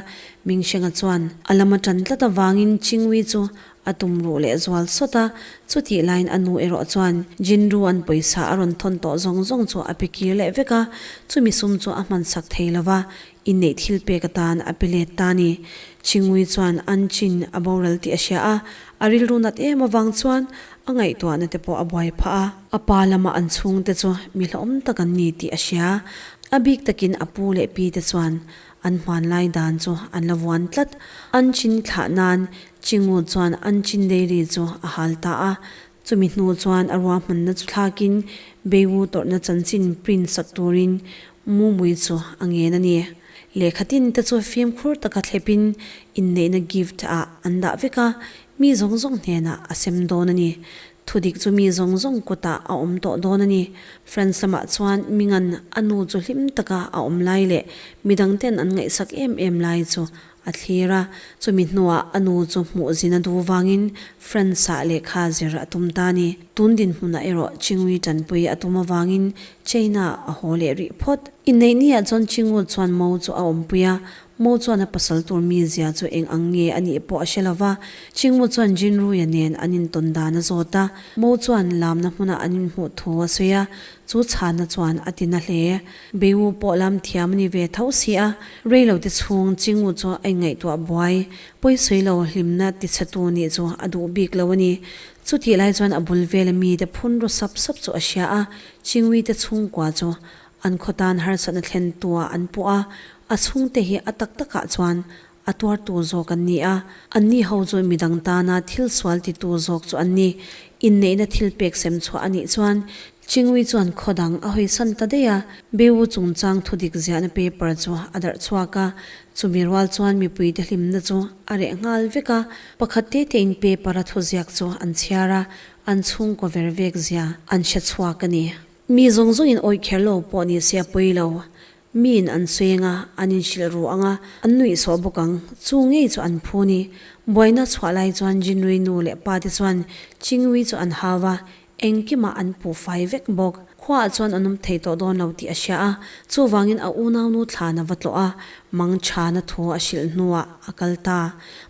Mingsenga chuan a lam a tan tlat avangin Chingui chu a tum ruh leh zual sawt a, chutih laiin a nu erawh chuan Jinru an pawisa a rawn thawn tawh zawng zawng chu a pe kir leh vek a, chumi sum chu a hmansak thei lo va. inneih thil pek atan a pe let ta a ni. Chingui chuan an chin a boral tih a hria a, a rilru nat em avang chuan a ngaihtuahna te pawh a buai phah a. A pa lama an chhungte chu mi hlauhawm tak an ni tih a hria. A bik takin a pu leh pi te chuan an hmanlai dan chu an la vuan tlat. An chin thlah nan Chingu chuan an chin dairy chu a hal ta a. Chumi hnu chuan a ruahmanna chu thlakin Beiwu tawrhna chanchin print sak turin Mumui chu a ngen a ni. Lehkha tin te chu fimkhur taka thlepin inneihna gift ah an dah vek a, mi zawng zawng hnenah a sem dawn a ni. Thudik chu mi zawng zawng kutah a awm tawh dawn a ni. France lamah chuan Mingan a nu chu hlim taka a awm lai leh midang ten an ngaihsak em em lai chu a thlir a, chumi hnuah a nu chu hmuh zin a duh vangin France-ah lehkha zir a tum ta a ni. Tun dinhmunah erawh Chingui tanpui a tum avangin China a haw leh rih phawt. Inneih niah chuan Chingu chuan Mo chu a awmpui a, Mo chuan a pasal tur mizia chu eng ang nge a nih pawh a hre lo va. Chingu chuan Jinruia nen an intawn dan a zawt a, Mo chuan lamna hmunah an inhmuh thu a sawi a, chu chhanna chuan a ti na hle. Beiwu pawh lam thiam a ni ve tho si a, reilo te chhung Chingu chu a inngaihtuah buai, pawisawi lo hlimna tichhetu nih chu a duh bik lo a ni. Chutih lai chuan a bul vela mite phun ru sap sap chu a hria a, Chingui te chhungkua chu an khaw tan harsatna thlen tuah an puh a, a chhungte hi a tak takah chuan a tuartu zawk an ni a, anni ho chu midang tana thil sual titu zawk chu an ni. Inneihna thil pek sem chhuah a nih chuan Chingui chuan khaw dang a hawisan ta daih a, Beiwu chungchang thudik ziahna paper chu a darh chhuak a, chumi rual chuan mipuite hlimna chu a reh nghal vek a, pakhat te tein paper a thuziak chu an chhiar a, an chhungkaw ver vek zia an hre chhuak a ni. Mi zawng zawngin awih kher lo pawh ni se a pawi lo. Miin an sawi anga, an inhrilh ru anga, an nuih sawh bawk ang. Chu ngei chu an phu ni. Buaina chhuah lai chuan Jinrui nu leh pa te chuan Chingui chu an hau va, engkimah an puh fai vek bawk. Khuaah chuan an awm thei tawh dawn lo tih a hria a, chuvangin a unaunu thlan a va tlawh a, mang chhana thu a hrilh hnuah a kal ta.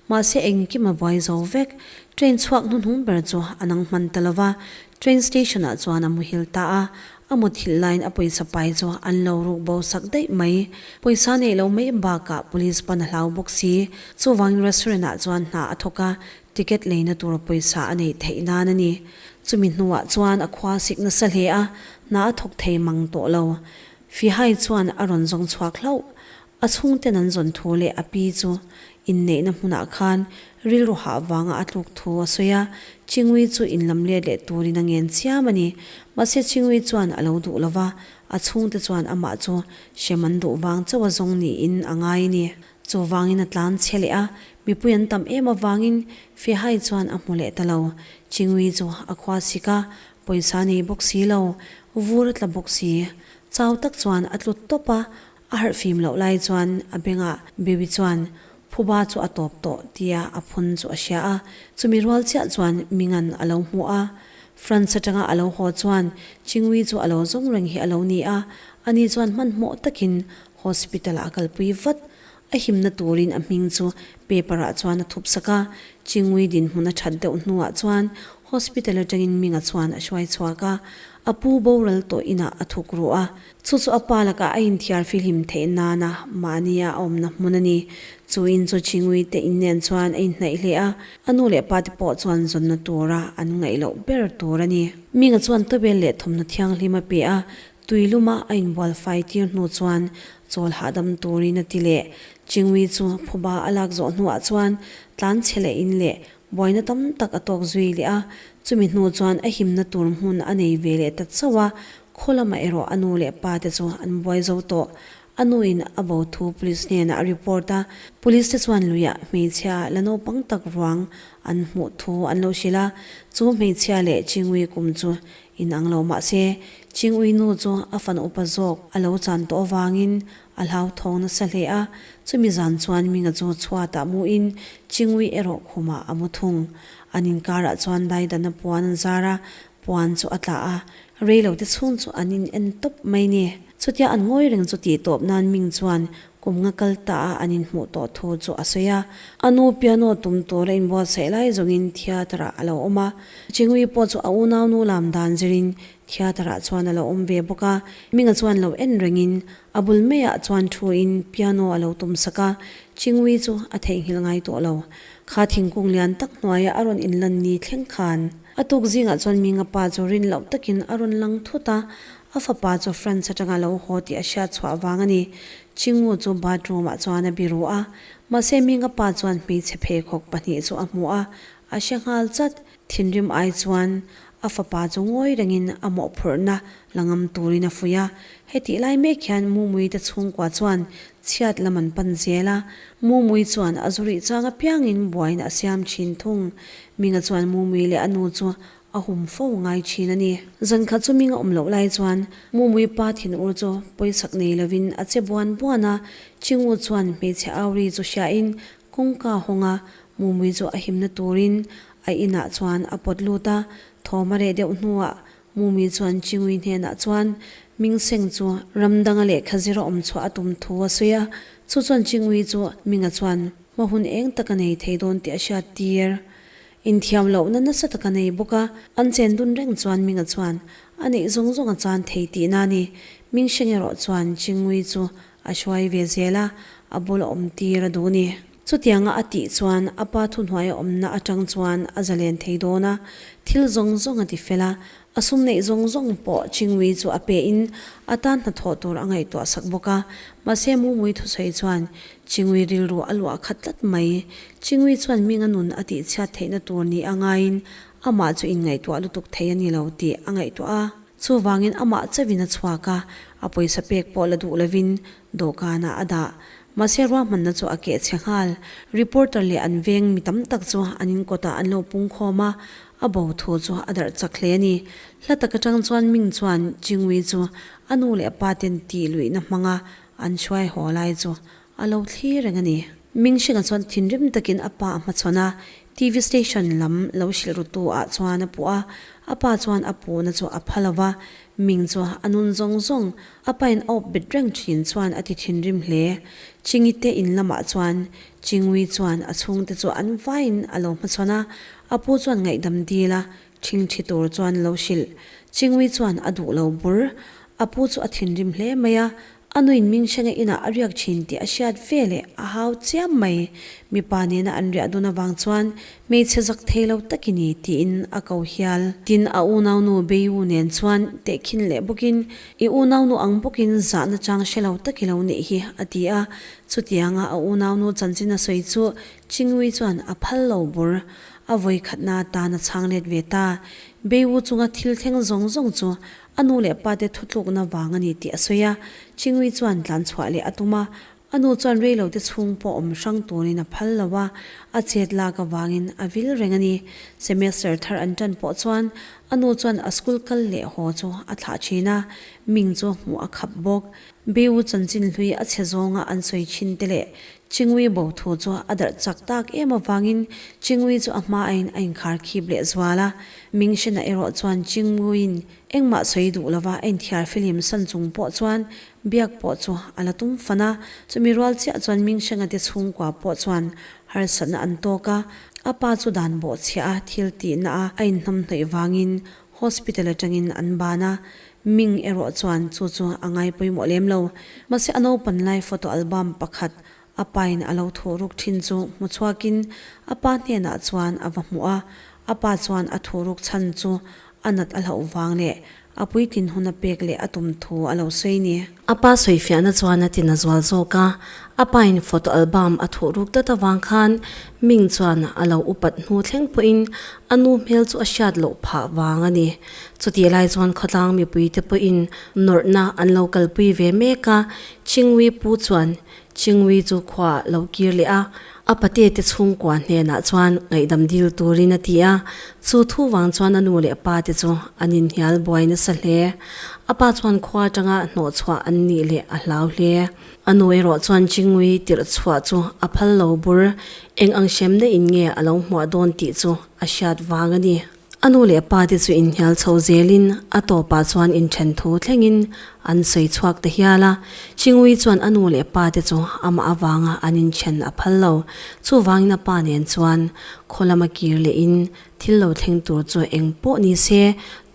Mahse engkim a buai zo vek. Train chhuak hnuhnung ber chu a nang hman ta lo va, Train station ah chuan a muhil ta a, a muthilh laiin a pawisa pai chu an lo ruk bo sak daih mai. Pawisa neih lo mai bakah police pan a hlau bawk si. Chuvangin restaurant ah chuan hna a thawk a, ticket leina tur pawisa a neih theih nan a ni. Chumi hnuah chuan a khua sik nasa hle a, hna a thawk thei mang tawh lo. Fihai chuan a rawn zawng chhuak hlauh. A chhungten an zawn thu leh a pi chu inneihna hmunah khan rilru hah vanga a tluk thu a sawi a, Chingui chu inlam let leh turin a ngen chiam a ni. Mahse Chingui chuan a lo duh lo va, a chhungte chuan amah chu hrem an duh vang chauh a zawng niin a ngai a ni. Chuvangin a tlan chhe leh a, mipui an tam em avangin Fehai chuan a hmu leh ta lo. Chingui chu a khua sik a, pawisa nei bawk si lo, vur a tla bawk si. Chau tak chuan a tlut tawp a, A harh fim loh lai chuan a bengah Baby chuan phuba chu a tawp tawh tia a phun chu a hria a, chumi rual chiah chuan Mingan a lo hmu a. France atanga a lo haw chuan Chingui chu a lo zawng reng hi a lo ni a, ani chuan hmanhmawh takin hospital ah a kalpui vat. A himna turin a hming chu paper ah chuan a thup sak a, Chingui dinhmun a that deuh hnuah chuan hospital atangin Minga chuan a hruai chhuak a, a pu boral tawh inah a thuk ruh a. Chu chu a pa lakah a inthiar fihlim theih nana mahnia a awmna hmun a ni. Chu in chu Chingui te in nen chuan a inhnaih hle a, a nu leh pa te pawh chuan zawnna tura an ngaih loh ber tur a ni. Minga chuan tawbel leh thawmhnaw thianghlim a pe a, tui luma a inbual fai tir hnu chuan chawl hahdam turin a ti leh. Chingui chu phuba a lak zawh hnuah chuan tlan chhe leh in leh buaina tam tak a tawk zui leh a, chumi hnu chuan a himna tur hmun a nei ve leh ta chauh a, Khaw lamah erawh a nu leh pa te chu an buai zo tawh. A nuin a bo thu police hnenah a report a, police te chuan luiah hmeichhia la naupang tak ruang an hmuh thu an lo hrilh a, chu hmeichhia leh Chingui kum chu inang lo mah se, Chingui nu chu a fan upa zawk a lo chan tawh avangin a hlauthawng nasa hle a, chumi zan chuan Minga chu chhuatah muin Chingui erawh khumah a mu thung. An inkarah chuan daidana puan an zar a, Puan chu a tla a, rei lo te chhung chu an in en tawp mai ni. Chutia an ngawi reng chu tih tawp nan Ming chuan Kum nga kal ta a an inhmuh tawh thu chu a sawi a. A nu piano tum tur a inbuatsaih lai zawngin theatre ah a lo awm a. Chingui pawh chu a unau nu lam dan zirin theatre ah chuan a lo awm ve bawk a. Minga chuan lo en rengin a bul maiah chuan thuin piano a lo tum sak a. Chingui chu a theihnghilh ngai tawh lo. Kha thingkung lian tak hnuaia a rawn inlan ni thleng khan a tuk zingah chuan Minga pa chu rin loh takin a rawn lang thut a. A fapa chu France atanga lo haw tih a hriat chhuah vang a ni. Chingu chu bathroom ah chuan a biru a, mahse Minga pa chuan hmeichhe pheikhawk pahnih chu a hmu a, a hre nghal chat. Thinrim ai chuan a fapa chu ngawi rengin a mawhphurhna la ngam turin a fuih a. Hetih lai mek hian Mumui te chhungkua chuan chhiat lam an pan zel a, Mumui chuan a zu rih chang apiangin buaina a siam thin thung. Minga chuan Mumui leh a nu chu A hum fo ngai thin a ni. Zan khat chu ming a awm loh lai chuan Mumui pa thinur chu pawisak nei lovin a che buan buan a, Chingu chuan hmeichhe auri chu hriain kawngka hawng a, Mumui chu a himna turin a inah chuan a pawt lut a, thawm a reh deuh hnuah Mumui chuan Chingui hnenah chuan Ming Seng chu ram danga lehkha zir a awm chhuah a tum thu a sawi a, chu chuan Chingui chu Minga chuan hma hun eng tak a nei thei dawn tih a hriat tir. Inthiam lohna nasa tak a nei bawk a, an chen dun reng chuan Minga chuan a neih zawng zawng a chan thei tihna a ni. Ming Sheng erawh chuan Chingui chu a hruai ve zel a, a bula awm tir a duh ni. Chutianga a tih chuan a pa thuhnuai a awmna atang chuan a zalen thei dawn a, thil zawng zawng a ti fel a, A sum neih zawng zawng pawh Chingui chu a pe in a tan hnathawh tur a ngaihtuah sak bawk a, mahse Mumui thusawi chuan Chingui rilru a luah khat tlat mai. Chingui chuan Minga nun a tih chhiat theihna tur ni a ngaiin amah chu inngaihtuah lutuk thei a ni lo tih a ngaihtuah a, chuvangin amah chauhin a chhuak a, a pawisa pek pawh la duh lovin dawhkanah a dah. Mahse ruahmanna chu a keh chhe nghal. Reporter leh an veng mi tam tak chu an inkawtah an lo pungkhawm a, A bo thu chu a darh chak hle a ni. Hla tak atang chuan Ming chuan Chingui chu a nu leh a pa ten tih luihna hmanga an hruai haw lai chu a lo thlir reng a ni. Ming Hringa chuan thinrim takin a pa a hmachhawn a, TV station lam lo hrilh ru tu ah chuan a puh a, a pa chuan a puhna chu a pha lo va, Ming chu a nun zawng zawng a pain a awp bet reng thin chuan a ti thinrim hle. Chingi te in lamah chuan Chingui chuan a chhungte chu an vaiin a lo hmachhawn a, A pu chuan ngaihdam dil a, ṭhingṭhi tur chuan lo hrilh. Chingui chuan a duh lo bur. A pu chu a thinrim hle mai a, a nuin Mingshenge inah a riak ṭhin tih a hriat ve leh a hau chiam mai. Mipa nena an riah dun avang chuan hmeichhe zak thei lo tak i ni tiin a ko hial. Tin, a unaunu Beiwu nen chuan tehkhin leh bawkin, I unaunu ang bawkin zahna chang hre lo tak i lo nih hi, a ti a. Chutianga a unaunu chanchin a sawi chu Chingui chuan a phal lo bur. A vawi khatna atan a chhang let ve ta. Beiwu chunga thil thleng zawng zawng chu a nu leh pa te thutlukna vang a ni tih a sawi a. Chingui chuan tlan chhuah leh a tum a, a nu chuan rei lo te chhung pawh awm hrang turin a phal lo a, a chet lak avangin a vil reng a ni. Semester thar an tan pawh chuan a nu chuan a school kal leh haw chu a thlah thin a, Ming chu hmuh a khap bawk. Beiwu chanchin hlui a chhe zawnga an sawi thin te leh Chingui bo thu chu a darh chak tak em avangin Chingui chu a hmain a inkhar khip leh zual a. Mingshena erawh chuan Chinguiin engmah sawi duh lova a inthiar filim san chung pawh chuan biak pawh chu a la tum fan a. Chumi rual chiah chuan Mingshena te chhungkua pawh chuan harsatna an tawk a, a pa chu dan bawhchhiah a thil tihna a a inhnamhnawih vangin Hospital atangin an ban a, Ming erawh chuan chu chu a ngai pawimawh lem lo. Mahse a naupan lai photo album pakhat a pain a lo thuh ruk thin chu hmu chhuakin a pa hnenah chuan a va hmuh a, a pa chuan a thuh ruk chhan chu a nat a hlauh vang leh a puitlin hun a pek leh a tum thu a lo sawi ni. A pa sawifiahna chuan a tina zual zawk a, a pain photo album a thuh ruk tlat avang khan Ming chuan a lo upat hnu thleng pawhin a nu hmel chu a hriat loh phah vang a ni. Chutih lai chuan khawtlang mipuite pawhin nawrhna an lo kalpui ve mek a, Chingwi pu chuan Chingwi chu khuaah lo kir leh a, a pate te chhungkua hnenah chuan ngaihdam dil turin a ti a, chu thu vang chuan a nu leh pa te chu an inhnial buai nasa hle. A pa chuan khua atanga hnawhchhuah an nih leh a hlau hle. A nu erawh chuan Chingui tirh chhuah chu a phal lo bur, eng ang hremna in nge a lo hmuah dawn tih chu a hriat vang a ni. A nu leh pa te chu inhnial chho zelin a tawpah chuan inthen thu thlengin an sawi chhuak ta hial a. Chingui chuan a nu leh pa te chu amah avanga an inthen a phal lo. Chuvangin a pa nen chuan khaw lama kir lehin thil lo thleng tur chu eng pawh ni se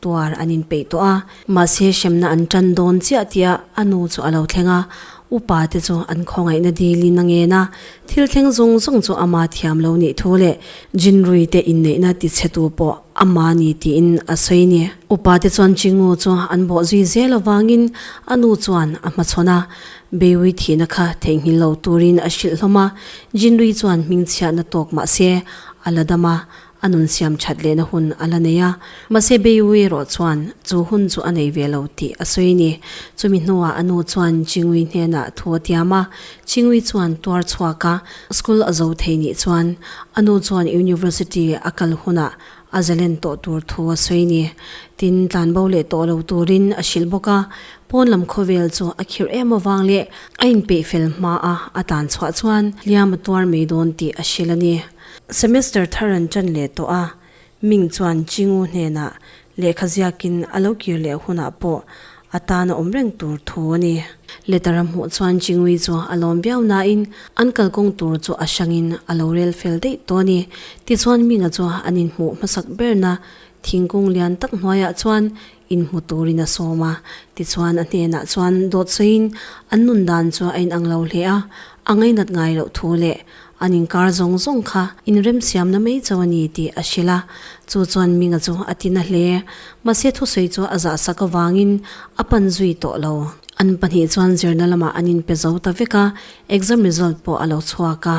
tuar an inpeih tawh a. Mahse hremna an tan dawn chiah tihah a nu chu a lo thleng a, upa te chu an khawngaihna dilin a ngen a, thil thleng zawng zawng chu ama thiam lo nih thu leh Jinrui te inneihna tichhetu pawh ama ni tiin a sawi ni. Upa te chuan Chingu chu an bawh zui zel avangin a nu chuan a hmachhawn a, Beiwi thihna kha theihnghilh lo turin a hrilh hlawm a, Jinrui chuan hmingchhiatna tawk mahse a la dam a, A nun siam that lehna hun a la nei a, mahse Beiwu erawh chuan chu hun chu a nei ve lo tih a sawi a ni. Chumi hnuah a nu chuan Chingui hnenah thu a tiam a, Chingui chuan tuar chhuak a, school a zo thei nih chuan a nu chuan university a kal hunah a zalen tawh tur thu a sawi a ni. Tin, tlanbo leh tawh lo turin a hrilh bawk a, pawn lam khawvel chu a khirh em avang leh a inpeih fel hma a a tlan chhuah chuan hliam a tuar mai dawn tih a hrilh a ni. Semester thar an ṭan leh tawh a, Ming chuan Chingu hnenah lehkha ziakin a lo kir leh hunah pawh a tan a awm reng tur thu a ni. Letter a hmuh chuan Chingui chu a lawm viau nain an kalkawng tur chu a hrangin a lo rel fel daih tawh a ni. Tichuan Minga chu an inhmuh hmasak berna thingkung lian tak hnuaiah chuan inhmu turin a sawm a, tichuan a hnenah chuan dawt sawiin an nun dan chu a inang lo hle a, a ngainat ngai loh thu leh an inkar zawng zawng kha inremsiamna mai chauh a ni tih a hrilh a, chu chuan Minga chu a ti na hle. Mahse thusawi chu a zahsak avangin a pan zui tawh lo. An pahnih chuan zirna lamah an inpe zo ta vek a, exam result pawh a lo chhuak a,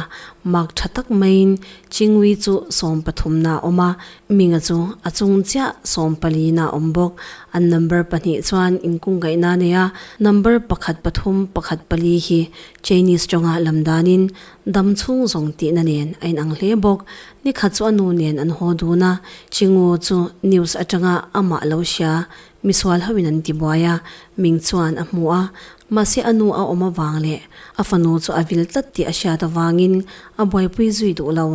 mark tha tak maiin Chingui chu 13 na a awm a, Minga chu a chung chiah 14 na a awm bawk. An number pahnih chuan inkungkaihna a nei a, number pakhat pathum pakhat pali hi Chinese tawnga lam danin dam chhung zawng tihna nen a inang hle bawk. Nikhat chu a nu nen an haw dun a, Chingu chu news atanga amah lo hria misual hoin an ti buai a, Ming chuan a hmu a, mahse a nu a awm avang leh a fanu chu a vil tlat tih a hriat avangin a buaipui zui duh lo.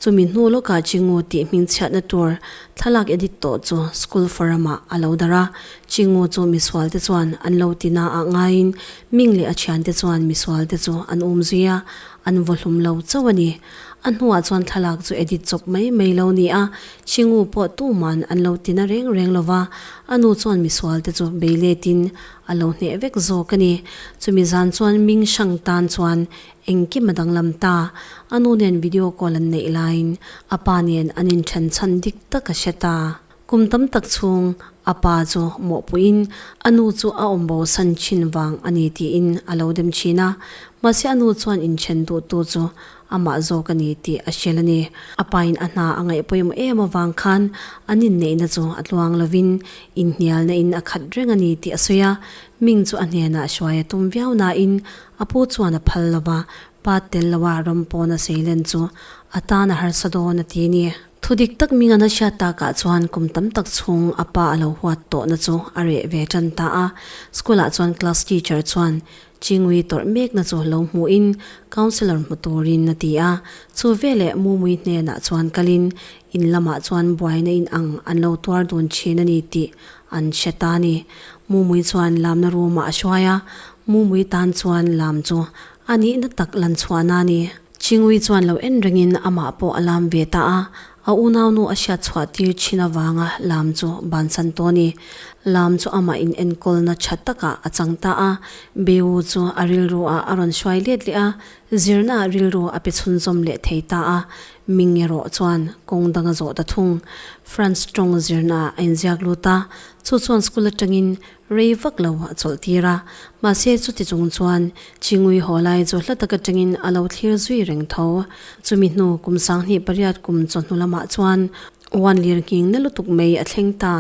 Chumi hnu lawkah Chingu tih hmingchhiatna tur thlalak edit tawh chu school forum-ah a lo darh a. Chingu chu misualte chuan an lo ti na ah ngaiin Ming leh a thiante chuan misualte chu an um zui a, an vaw hlum lo chauh a ni. A hnuah chuan thlalak chu edit chawp mai mai lo ni a, Chingu pawh tuman an lo ti na reng reng lo va, a nu chuan misualte chu bei letin a lo hneh vek zawk a ni. Chumi zan chuan Ming hrang tan chuan Engkim a danglam ta. A nu nen video call an neih laiin a pa nen an inthen chhan dik tak a hre ta. Kum tam tak chhung a pa chu mawhpuiin a nu chu a awm bo san thin vang a ni tiin a lo dem thin a. Mahse a nu chuan inthen duhtu chu amah zawk a ni tih a hrel a ni. A pain a hna a ngaih pawimawh em avang khan an inneihna chu a tluang lovin inhnialna in a khat reng a ni tih a sawi a. Ming chu a hnenah hruai a tum viau nain A pu chuan a phal lo va, pa tel lo a ram pawn a seilen chu a tan a harsa dawn a ti ni. Thu dik tak ming an a hriat takah chuan kum tam tak chhung a pa a lo huat tawhna chu a reh ve tan ta a. School ah chuan class teacher chuan Chingui tawrh mekna chu lo hmuhin counsellor hmu turin a ti a. Chu veleh Mumui hnenah chuan kalin in lamah chuan buaina in ang an lo tuar dun thin a ni tih an hre ta a ni. Mumui chuan lamna room ah a hruai a, Mumui tan chuan lam chu a nihna tak lan chhuahna a ni. Chingui chuan lo en rengin amah pawh a lam ve ta a, a unaunu a hriat chhuah tir thin avanga lam chu bansan tawh a ni. Lam chu amah in enkawlna tha takah a chang ta a, Beiwu chu a rilru ah a rawn hruai let leh a, zirna ah rilru a pe chhunzawm leh thei ta a, Ming erawh chuan kawng dang a zawh ta thung. France tawng zirna ah a inziak lut a, chu chuan school atangin Rei vak lo a chawlh tir a, mahse chuti chung chuan Chingui haw lai chu hla tak atangin a lo thlir zui reng tho. Chumi hnu kum 28 kum chawhnu lamah chuan uan lir nghing na lutuk mai a thleng ta.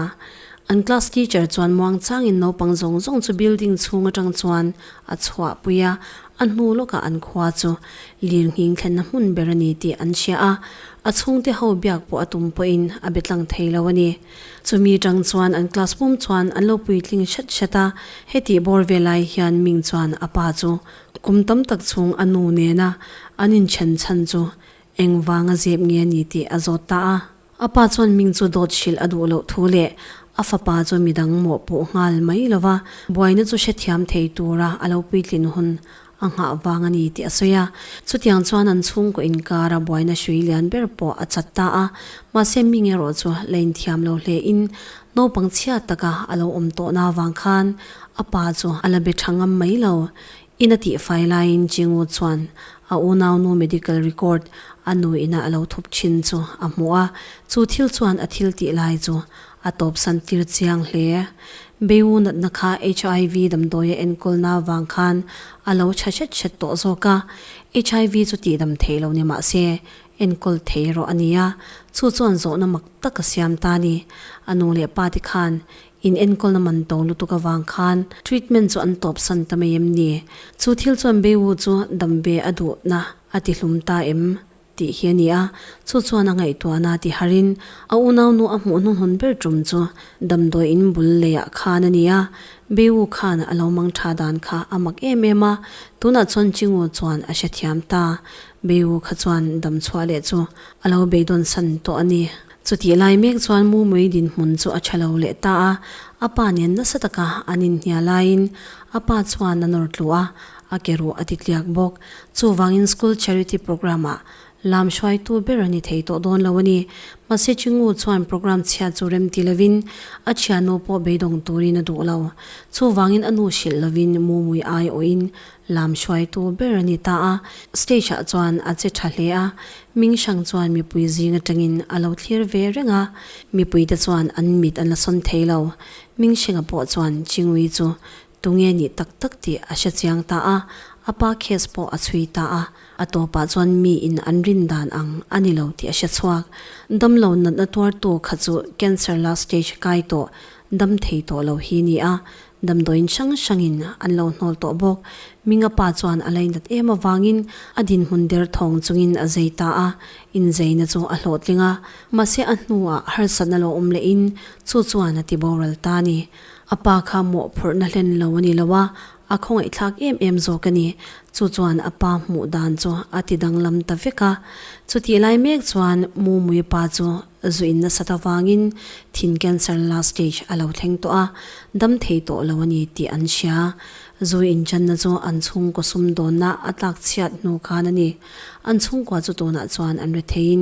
An class teacher chuan muangchangin naupang zawng zawng chu building chhung atang chuan a chhuahpui a, a hnu lawkah an khua chu lir nghing thlenna hmun ber a ni tih an hria a, a chhungte ho biak pawh a tum pawhin a be tlang thei lo a ni. Chumi tang chuan an class pum chuan an lo puitling hret hret a, hetih bawr ve lai hian Ming chuan a pa chu kum tam tak chhung a nu nena an inthen chhan chu engvanga zep nge a ni tih a zawt ta a. A pa chuan Ming chu dawt hrilh a duh loh thu leh a fapa chu midang mawhpuh nghal mai lo va, buaina chu hrethiam thei tura a lo puitlin hun a nghah vang a ni tih a sawi a. Chutiang chuan an chhungkaw inkara buaina hrui lian ber pawh a chat ta a, mahse Ming erawh chu la inthiam lo hle in naupang chhia taka a lo awm tawhna avang khan a pa chu a la be tha ngam mai lo. In a tihfai laiin Chingu chuan a unaunu medical record a nu ina a lo thup thin chu a hmu a, chu thil chuan a thil tih lai chu a tawpsan tir chiang hle. Beiwu natna kha HIV damdawia enkawlna vang khan a lo tha hret hret tawh zawk a, HIV chu tihdam theih lo ni mah se enkawl thei erawh a ni a, chu chuan zawhna mak tak a siam ta a ni. A nu leh pa te khan In enkawlna man to lutuk avang khan treatment chu an tawpsan ta mai em ni? Chu thil chuan Beiwu chu dam ve a duhna a ti hlum ta em? tih hi a ni a, chu chuan a ngaihtuahna ti harin a unaunu a hmuh hnuhnun ber tum chu damdawi in bul leiah khan a ni a, Beiwu khan a lo mang tha dan kha a mak em em a, tunah chuan Chingu chuan a hrethiam ta. Beiwu kha chuan dam chhuah leh chu a lo beidawn san tawh a ni. Chutih lai mek chuan Mumui dinhmun chu a tha lo leh ta a, a pa nen nasa taka an inhnial laiin a pa chuan a nawr tlu a, a ke ruh a ti tliak bawk. Chuvangin school charity programme ah lam hruaitu ber a ni thei tawh dawn lo a ni. Mahse Chingu chuan programme chhia chu rem ti lovin a thiannu pawh beidawng turin a duh lo. Chuvangin a nu hrilh lovin Mumui aiawhin Lam hruaitu ber a ni ta a, stage ah chuan a che tha hle a, Ming Hrang chuan mipui zing atangin a lo thlir ve reng a, mipui te chuan an mit an la sawn thei lo. Ming Hrenga pawh chuan Chingui chu tunge nih tak tak tih a hre chiang ta a, a pa case pawh a chhui ta a, a tawpah chuan mi in an rin dan ang a ni lo tih a hre chhuak. Damlo natna tuartu kha chu cancer last stage kai tawh dam thei tawh lo hi ni a, Damdawiin hrang hrangin an lo hnawl tawh bawk. Minga pa chuan a lainat em avangin a dinhmun der thawng chungin a zei ta a, inzeina chu a hlawhtling a. Mahse a hnuah harsatna lo awm lehin chu chuan a ti boral ta a ni. A pa kha mawhphurhna hlen lo a ni lo a, a khawngaihthlak em em zawk a ni. Chu chuan a pa hmuh dan chu a ti danglam ta vek a. Chutih lai mek chuan Mumui pa chu Zu in nasat avangin thin cancer last stage a lo thleng tawh a, dam thei tawh lo a ni tih an hria. Zu inchanna chu an chhungkaw sumdawnna a tlak chhiat hnu khan a ni. An chhungkua chu tunah chuan an ri theiin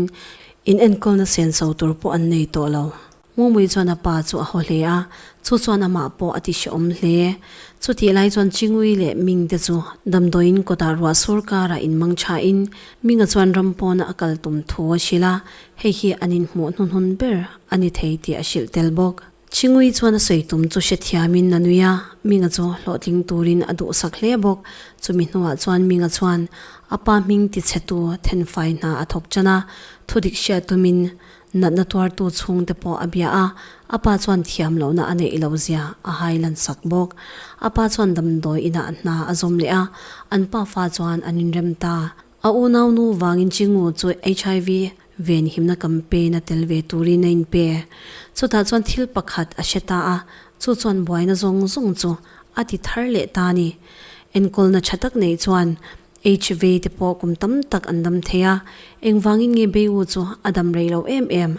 in enkawlna senso tur pawh an nei tawh lo. Mumui chuan a pa chu a haw hle a, chu chuan amah pawh a ti hrehawm hle. Chutih lai chuan Chingui leh Ming te chu damdawiin kawtah ruah sur karah inmang thain Minga chuan ram pawna a kal tum thu a hrilh a, Hei hi an inhmuh hnuhnun ber a ni thei tih a hrilh tel bawk. Chingui chuan a sawi tum chu hrethiamin a nui a, Minga chu hlawhtling turin a duhsak hle bawk. Chumi hnuah chuan Minga chuan a pa hming tichhetu thenfai hna a thawk tan a, thudik hriat tumin natna tuartu chhungte pawh a bia a, a pa chuan thiam lohna a neih loh zia a hai lansak bawk. A pa chuan damdawi inah hna a zawm leh a, an pafa chuan an inrem ta. A unaunu vangin Chingu chu HIV venhimna campaign a tel ve turin a inpe. Chutah chuan thil pakhat a hre ta a, chu chuan buaina zawng zawng chu a ti thar leh ta a ni. Enkawlna tha tak neih chuan HIV te pawh kum tam tak an dam thei a, engvangin nge Beiwu chu a dam rei lo em em,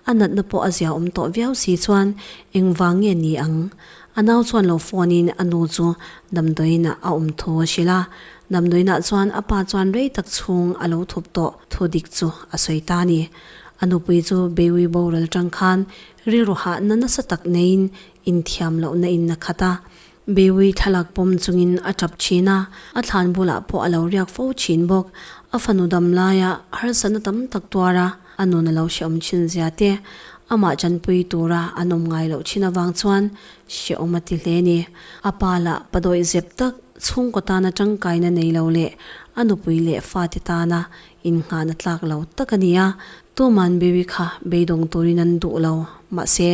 a natna pawh a zia awm tawh viau si chuan engvang nge ni ang? A nau chuan lo phone in a nu chu damdawiin ah a awm thu a hrilh a, damdawiin ah chuan a pa chuan rei tak chhung a lo thup tawh thu dik chu a sawi ta a ni. A nupui chu Beui boral tang khan rilru hahna nasa tak neiin inthiam lohna in a khat a, Beui thlalak pawm chungin a tap thin a, a thlan bulah pawh a lo riak fo thin bawk. A fanu dam laia harsatna tam tak tuar a, A nun a lo hrehawm thin zia te, amah tanpui tura an awm ngai loh thin avang chuan hrehawm a ti hle ni. A pa lah padawih zep tak, chhungkaw tana tangkaina nei lo leh a nupui leh fate tana innghahna tlak lo tak a ni a, tuman Baby kha beidawng turin an duh lo, mahse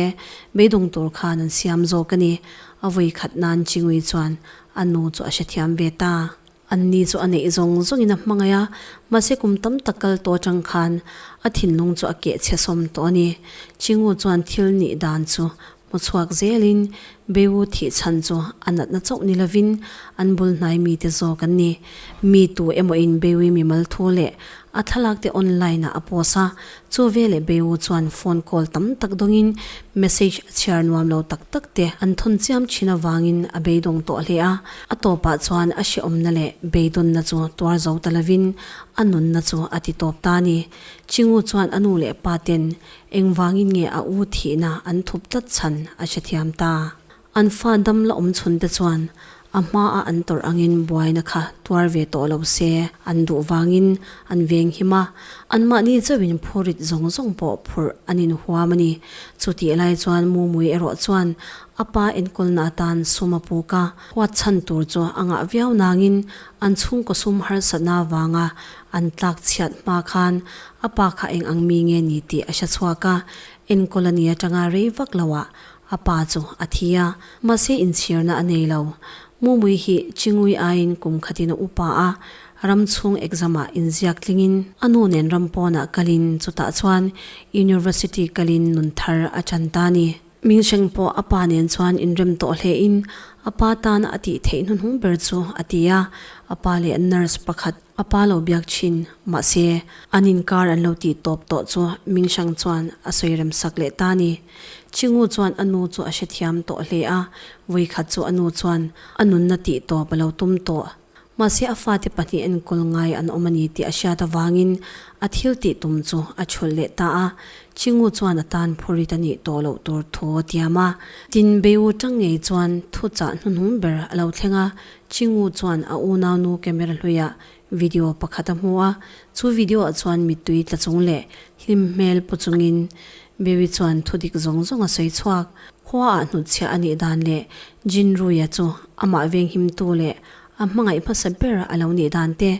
beidawng tur khan an siam zawk a ni. A vawi khat nan Chingui chuan a nu chu a hrethiam ve ta. Anni chu a neih zawng zawngin a hmangaih a, mahse kum tam tak kal tawh atang khan a thinlung chu a keh chhe sawm tawh a ni. Chingu chuan thil nih dan chu hmu chhuak zelin Beiwu thih chhan chu a natna chauh ni lovin an bul hnai mite zawk an ni. Mi tu emaw in Beiwi mimal thu leh A thlalak te online ah a post a, chu veleh Beiwu chuan phone call tam tak dawngin message chhiar nuam lo tak tak te an thawn chiam thin avangin a beidawng tawh hle a. A tawpah chuan a hrehawmna leh beidawnna chu tuar zo ta lovin a nunna chu a ti tawp ta a ni. Chingu chuan a nu leh pa ten engvangin nge a u thihna an thup tlat chhan a hrethiam ta. An fa dam la awm chhun te chuan a hmaa an tawrh angin buaina kha tuar ve tawh lo se an duh vangin an veng him a, anmahni chauhin phurit zawng zawng pawh phurh an inhuam a ni. Chutih lai chuan Mumui erawh chuan a pa enkawlna atan sum a puk a, huat chhan tur chu a ngah viau nangin an chhungkaw sum harsatna vanga an tlak chhiat hma khan a pa kha eng ang mi nge ni tih a hre chhuak a, enkawl a ni atanga rei vak loah A pa chu a thi a, mahse inchhirna a nei lo. Mumui hi Chingui aiin kum khatin a upa a, ram chhung exam ah inziak tlingin a nu nen ram pawnah kalin chutah chuan University kalin nun thar a chan ta a ni. Mingsheng pawh a pa nen chuan inrem tawh hlein a pa tana a tih theih hnuhnung ber chu a ti a, a pa leh nurse pakhat A pa lo biak thin, mahse, an inkar an lo tih tawp tawh chu Mingshang chuan a sawi rem sak leh ta a ni. Chingu chuan a nu chu a hrethiam tawh hle a, vawikhat chu a nu chuan a nunna tih tawp a lo tum tawh. Mahse, a fate pahnih enkawl ngai an awm a ni tih a hriat avangin a thil tih tum chu a chhulh leh ta a. Chingu chuan a tan phurit a nih tawh loh tur thu a tiam a. Tin, Beiwu tang ngei chuan thuchah hnuhnung ber a lo thleng a, Chingu chuan a unaunu camera hluiah video pakhat a hmu a, chu video ah chuan mittui tla chung leh hlim hmel pu chungin Bewi chuan thudik zawng zawng a sawi chhuak. Khua ah hnutchhiah a nih dan leh Jinruia chu amah venghimtu leh a hmangaih hmasa ber a lo nih dan te,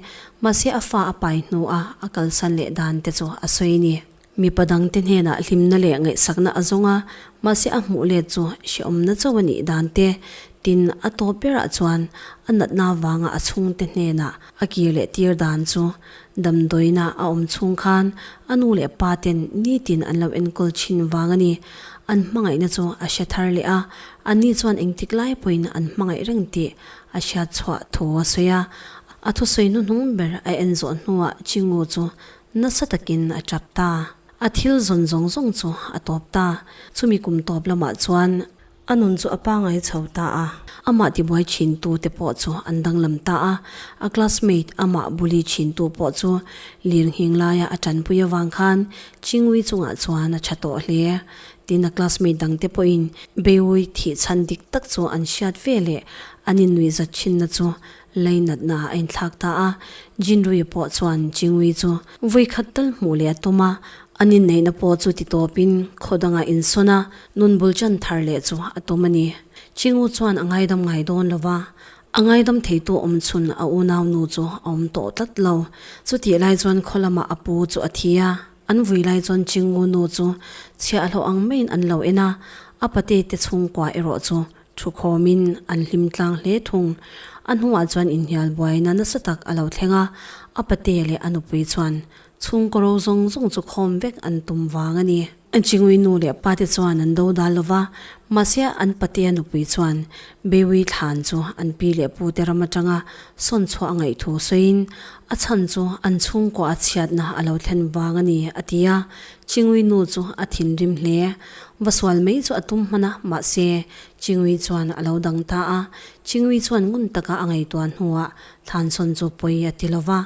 mahse a fa a pai hnu a a kalsan leh dan te chu a sawi a ni. Mipa dangte hnenah hlimna leh ngaihsakna a zawng a, mahse a hmuh let chu hrehawmna chauh a nih dan te, tin a tawp berah chuan a natna avanga a chhungte hnenah a kir leh tir dan chu damdawiina a awm chhung khan a nu leh pa ten nitin an lo enkawl thin vang a ni. An hmangaihna chu a hre thar leh a, anni chuan engtik lai pawhin an hmangaih reng tih a hriat chhuah thu a sawi a. A thusawi hnuhnung ber a en zawh hnuah Chingu chu Nasa takin a tap ta. A thil zawn zawng zawng chu a tawp ta. Chumi kum tawp lamah chuan a nun chu a pangai chho ta a. Amah tibuai thintu te pawh chu an danglam ta a. A classmate amah bully thintu pawh chu lirnghing laia a tanpui avang khan Chingui chungah chuan a tha tawh hle. Tin a classmate dangte pawhin Beiui thih chhan dik tak chu an hriat ve leh an innuihzat thinna chu Leinatna a inthlak ta a, Jinrui pawh chuan Chingui chu vui khat tal hmuh leh a tum a, an inneihna pawh chu ti tawpin khaw dangah insawn a, nun bul chan thar leh chu a tum a ni. Chingu chuan a ngaidam ngai dawn lo va, a ngaidam theitu awm chhun a unaunu chu a awm tawh tlat lo. Chutih lai chuan khaw lamah a pu chu a thi a, an vui lai chuan Chingu nu chu chhiahhlawh ang maiin an lo en a, a pate te chhungkua erawh chu Thukhawmin an hlim tlang hle thung. A hnuah chuan inhnial buaina nasa tak a lo thleng a, a pate leh a nupui chuan chhungkaw ro zawng zawng chu khawm vek an tum vang a ni. Chingui nu leh pate chuan an do dal lo va, mahse an patea nupui chuan Bewi thlan chu an pi leh pute ram atanga sawn chhuah a ngaih thu sawiin a chhan chu an chhungkaw a chhiatna a lo thlen vang a ni a ti a. Chingui nu chu a thinrim hle. Va sual mai chu a tum hman a, mahse, Chingui chuan a lo dang ta a. Chingui chuan ngun taka a ngaihtuah hnuah Thlansawn chu pawi a ti lo va,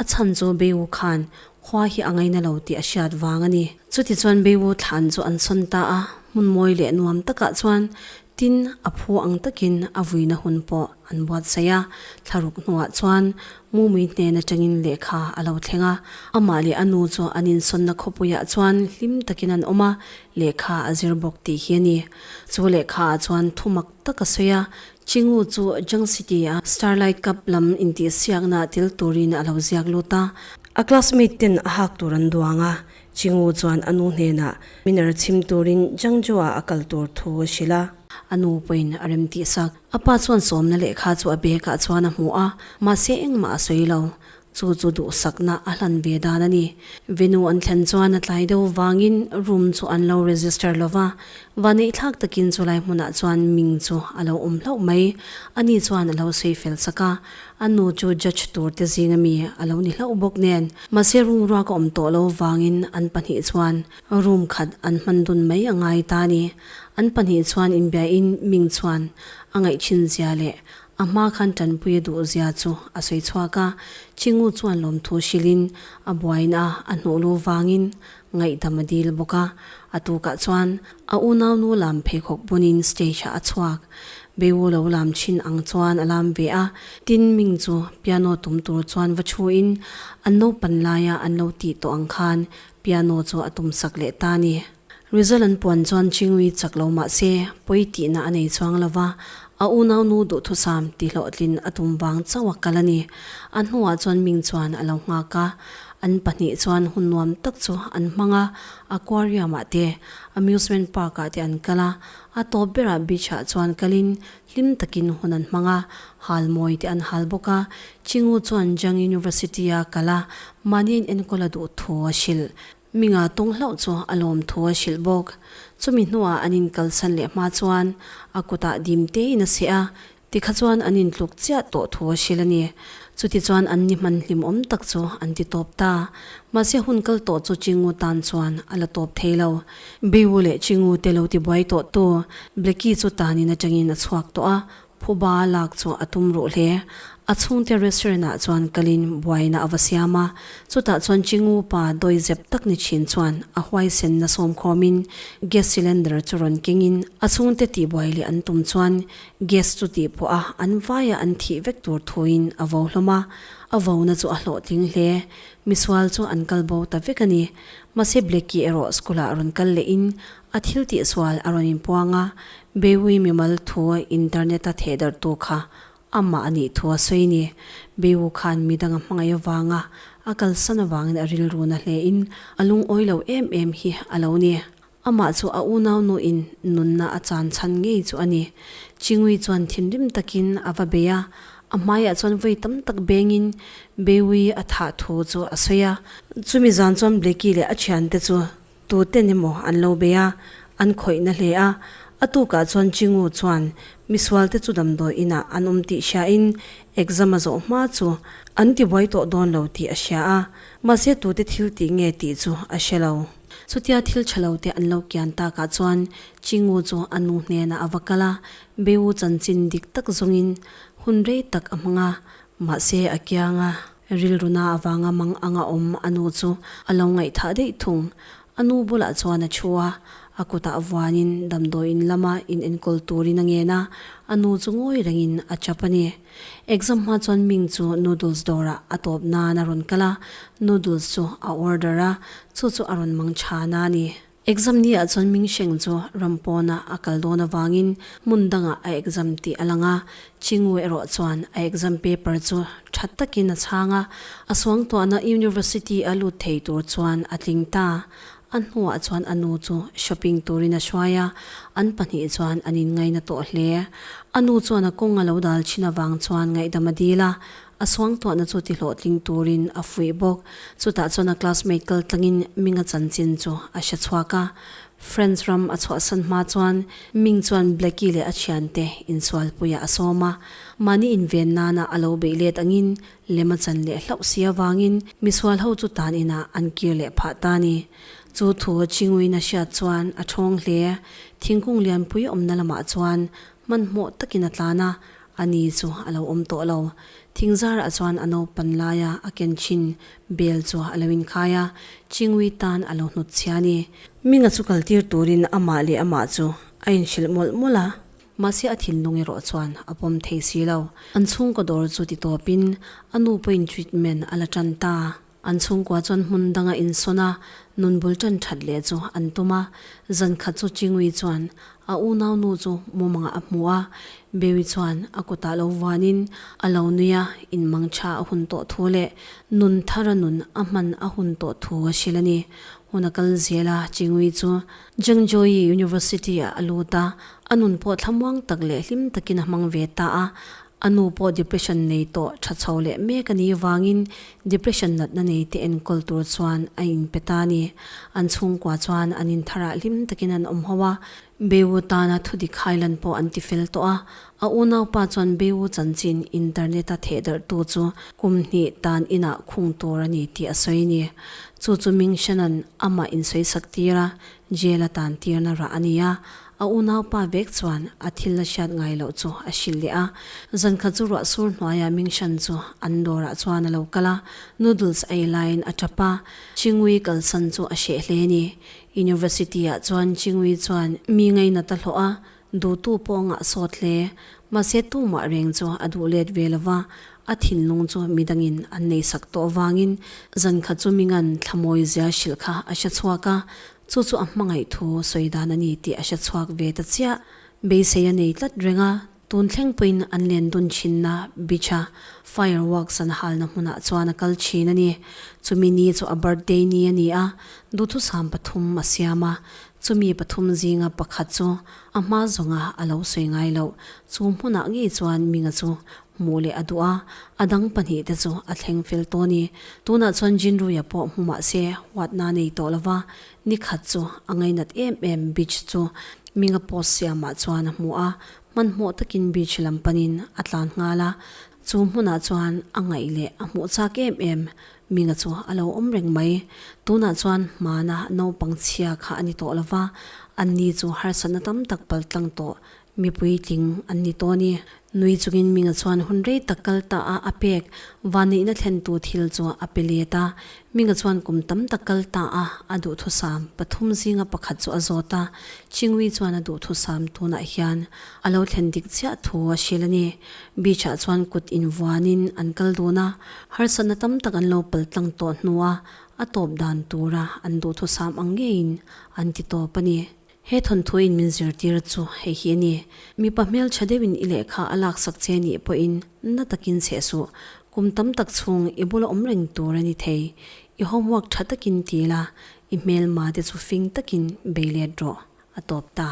a chhan chu Beiwu khan khua hi a ngaina lo tih a hriat vang a ni. Chutichuan Beiwu thlan chu an sawn ta a, hmun mawi leh nuam takah chuan Tin, a phu ang takin a vuina hun pawh an buatsaih a, thlaruk hnuah chuan Mumui hnen atangin lehkha a lo thleng a, amah leh a nu chu an insawnna khawpuiah chuan hlim takin an awm a, lehkha a zir bawk tih hi a ni. Chu lehkhaah chuan thu mak tak a sawi a, Chingu chu Jang City-a Starlight Cup lam intihsiakna tel turin a lo ziak lut a, a classmate ten a hak tur an duang a, Chingu chuan a nu hnenah Miner chhim turin Zhangzhou-ah a kal tur thu a hrilh a. A nu pawhin a rem tih sak. A pa chuan sawmna lehkha chu a bag-ah chuan a hmu a, mahse engmah a sawi lo. Chu chu duhsakna a hlan ve dan a ni. Venue an thlen chuan a tlai deuh vangin room chu an lo register lo va, vaneihthlak takin chulai hmunah chuan Ming chu a lo awm hlauh mai. Ani chuan a lo sawi fel sak a, a nu chu judge tur te zinga mi a lo ni hlauh bawk nen. Mahse room ruak a awm tawh lo vangin an pahnih chuan room khat an hman dun mai a ngai ta a ni. An pahnih chuan inbiain Ming chuan a ngaihchin zia leh A hma khan tanpui a duh zia chu a sawi chhuak a, Chingu chuan lawmthu hrilhin a buaina a hnuh lu vangin ngaihdam a dil bawk a. A tukah chuan a unaunu lam pheikhawk bunin stage ah a chhuak. Beiwu lo lam thin ang chuan a lam ve a, tin Ming chu piano tum tur chuan va thuin an naupan laia an lo tih tawh ang khan piano chu a tumsak leh ta a ni. Result an puan chuan Chingui chak lo mah se, pawi tihna a nei chuang lo va, a unaunu duhthusam ti hlawhtlin a tum vang chauh a kal a ni. A hnuah chuan Ming chuan a lo nghak a, an pahnih chuan hun nuam tak chu an hmang a, aquarium ah te, amusement park ah te an kal a, a tawp berah beach ah chuan kalin hlim takin hun an hmang a, hal mawi te an hal bawk a, Chingu chuan Jiang University a kal a, mahni a inenkawl a duh thu a hrilh. Minga tawng hlauh chu a lawm thu a hrilh bawk. Chumi hnuah an inkalsan leh hma chuan a kutah dim tein a seh a, tikha chuan an intluk chiah tawh thu a hrilh a ni. Chuti chuan an ni hman hlimawm tak chu an ti tawp ta. Mahse hun kal tawh chu Chingu tan chuan a la tawp thei lo. Beiwu leh Chingu te lo tibuai tawh tu Blackie chu tanin atangin a chhuak tawh a, Phuba lak chu a tum ruh hle. A chhungte restaurant ah chuan kalin buaina a va siam a, chutah chuan Chingu pa dawizep tak ni thin chuan a huaisenna sawmkhawmin gas cylinder chu rawn kengin a chhungte tihbuai leh an tum chuan gas chu tihpawh a an vaia an thih vek tur thuin a vo hlawm a, a vona chu a hlawhtling hle. Misual chu an kal bo ta vek a ni. Mahse Blackie erawh school ah rawn kal lehin a thil tihsual a rawn inpuang a, Beui mimal thu internet a thehdarhtu kha amah a nih thu a sawi ni. Beiwu khan midang a hmangaih avanga a kalsan avangin a rilru na hlein a lungawi lo em em hi a lo ni. Amah chu a unau nuin nunna a chan chhan ngei chu a ni. Chingui chuan thinrim takin a va bei a, a hmaiah chuan vawi tam tak bengin Beui a thah thu chu a sawi a. Chumi zan chuan Blackie leh a thiante chu Tuten emaw an lo bei a, an khawih na hle a. A tukah chuan Chingu chuan misualte chu damdawi inah an awm tih hriain exam a zawh hma chu an tibuai tawh dawn lo tih a hria a, mahse tute thil tih nge tih chu a hre lo. Chutia thil tha lo te an lo kian takah chuan Chingu chu a nu hnenah a va kal a, Beiwu chanchin dik tak zawngin hun rei tak a hmang a, Mahse a kianga rilruna avanga mang anga awm a nu chu a lo ngaihthah daih thung. A nu bulah chuan a thu a, a kutah vuanin damdawiin lama in enkawl turin a ngen a, a nu chu ngawi rengin a chap a ni. Exam hma chuan Ming chu noodles dawrah a tawp nan a rawn kal a, noodles chu a order a, chu chu a rawn mang chhan a ni. Exam ni ah chuan Ming Sheng chu ram pawnah a kal dawn avangin hmun dangah a exam tih a lang a, Chingu erawh chuan a exam paper chu tha takin a chhang a, a suangtuahna university a lut thei tur chuan a tling ta. A hnuah chuan a nu chu shopping turin a hruai a, an pahnih chuan an inngaina tawh hle. A nu chuan a kawng a lo dal thin avang chuan ngaihdam a dil a, A suangtuahna chu tihlawhtling turin a fuih bawk. Chutah chuan a classmate kal tlangin Minga chanchin chu a hre chhuak a. France ram a chhuahsan hma chuan Ming chuan Blackie leh a thiante insualpuiah a sawm a. Mahni inven nana a lo beih let angin lem a chan leh hlauh si avangin misual ho chu tan inah an kir leh phah ta a ni. Chu thu Chinguin a hriat chuan a thawng hle. Thingkung lianpui awmna lamah chuan hmanhmawh takin a tlan a, A ni chu a lo awm tawh lo. Thingzarah chuan a naupan laia a ken thin bel chu a lo inkhai a, Chingui tan a lo hnut chhia a ni. Minga chu kaltir turin amah leh amah chu a inhrilh mawlh mawlh a. Mahse a thinlung erawh chuan a pawm thei si lo. An chhungkaw dawr chu ti tawpin a nu pawhin treatment a la tan ta. An chhungkua chuan hmun danga insawn a, nun bul tan that leh chu an tum a. Zan khat chu Chingui chuan a unaunu chu mumangah a hmu a, Bewi chuan a kutah lo vuanin a lo nui a, inmang tha a hun tawh thu leh nun thara nun a hman a hun tawh thu a hrilh a ni. Hun a kal zel a, Chingui chu Zhengzhouyi University-ah a lut a, a nun pawh thlamuang tak leh hlim takin a hmang ve ta a. A nu pawh depression nei tawh tha chho leh mek a nih vangin depression natna nei te enkawl tur chuan a inpe ta a ni. An chhungkua chuan an intharah hlim takin an awm ho a, Beiwu tana thudik hailan pawh an ti fel tawh a, a unaupa chuan Beiwu chanchin internet-a thehdarhtu chu kum hnih tan inah khung tur a ni tih a sawi a ni. Chu chu Mingshan-a'n amah insawisak tir a, jail-a tan tirna rah a ni a, a unaupa vek chuan a thil la hriat ngai loh chu a hrilh leh a. Zankhat chu ruah sur hnuaiah Mingshan chu an dawrah chuan a lo kal a, noodles a ei laiin a tap a, Chingui kalsan chu a hreh hle a ni. University-ah chuan Chingui chuan mi ngainat a hlawh a, duhtu pawh a ngah sawt hle. Mahse tumah reng chu a duh let ve lo va, a thinlung chu midangin an neisak tawh avangin zankhat chu Mingan thlamawi zia hrilh kha a hre chhuak a, chu chu a hmangaih thu sawi dan a ni tih a hre chhuak ve ta chiah. Beisei a nei tlat reng a, Tun thleng pawhin an len dun thinna beach-a fireworks an halna hmunah chuan a kal thin a ni. Chumi ni chu a birthday ni a ni a, duhthusam pathum a siam a. Chumi pathum zinga pakhat chu a hma zawnga a lo sawi ngai loh. Chu hmunah ngei chuan Minga chu hmuh leh a duh a, a dang pahnihte chu a thleng fel tawh a ni. Tunah chuan Jinruia pawh hmu mah se huatna a nei tawh lo va, ni khat chu a ngainat em em beach chu Minga post siamah chuan a hmu a, Hmanhmawh takin beach lam panin a tlan nghal a, chu hmunah chuan a ngaih leh a hmuh chak em em Minga chu a lo awm reng mai. Tunah chuan hmana naupang chhia kha a ni tawh lo va, anni chu harsatna tam tak paltlang tawh mipui tling an ni tawh a ni. Nui chungin Minga chuan hun rei tak kal ta a a pek vanneihna thlentu thil chu a pe let a, Minga chuan kum tam tak kal ta a a duhthusam pathum zinga pakhat chu a zawt a, Chingui chuan a duhthusam tunah hian a lo thlen dik chiah thu a hrilh a ni. Beach ah chuan kut invuanin an kal dun a, harsatna tam tak an lo pal tlang tawh hnua a tawp dan tura an duhthusam ang ngeiin an ti tawp a ni. He thawnthuin min zirtir chu hei hi a ni, Mipa hmeltha deuhin i lehkha a laksak che nih pawhin na takin cheh suh. Kum tam tak chhung i bula awm reng tur a ni thei. I homework tha takin ti la, i hmelma te chu fing takin bei let rawh, a tawp ta.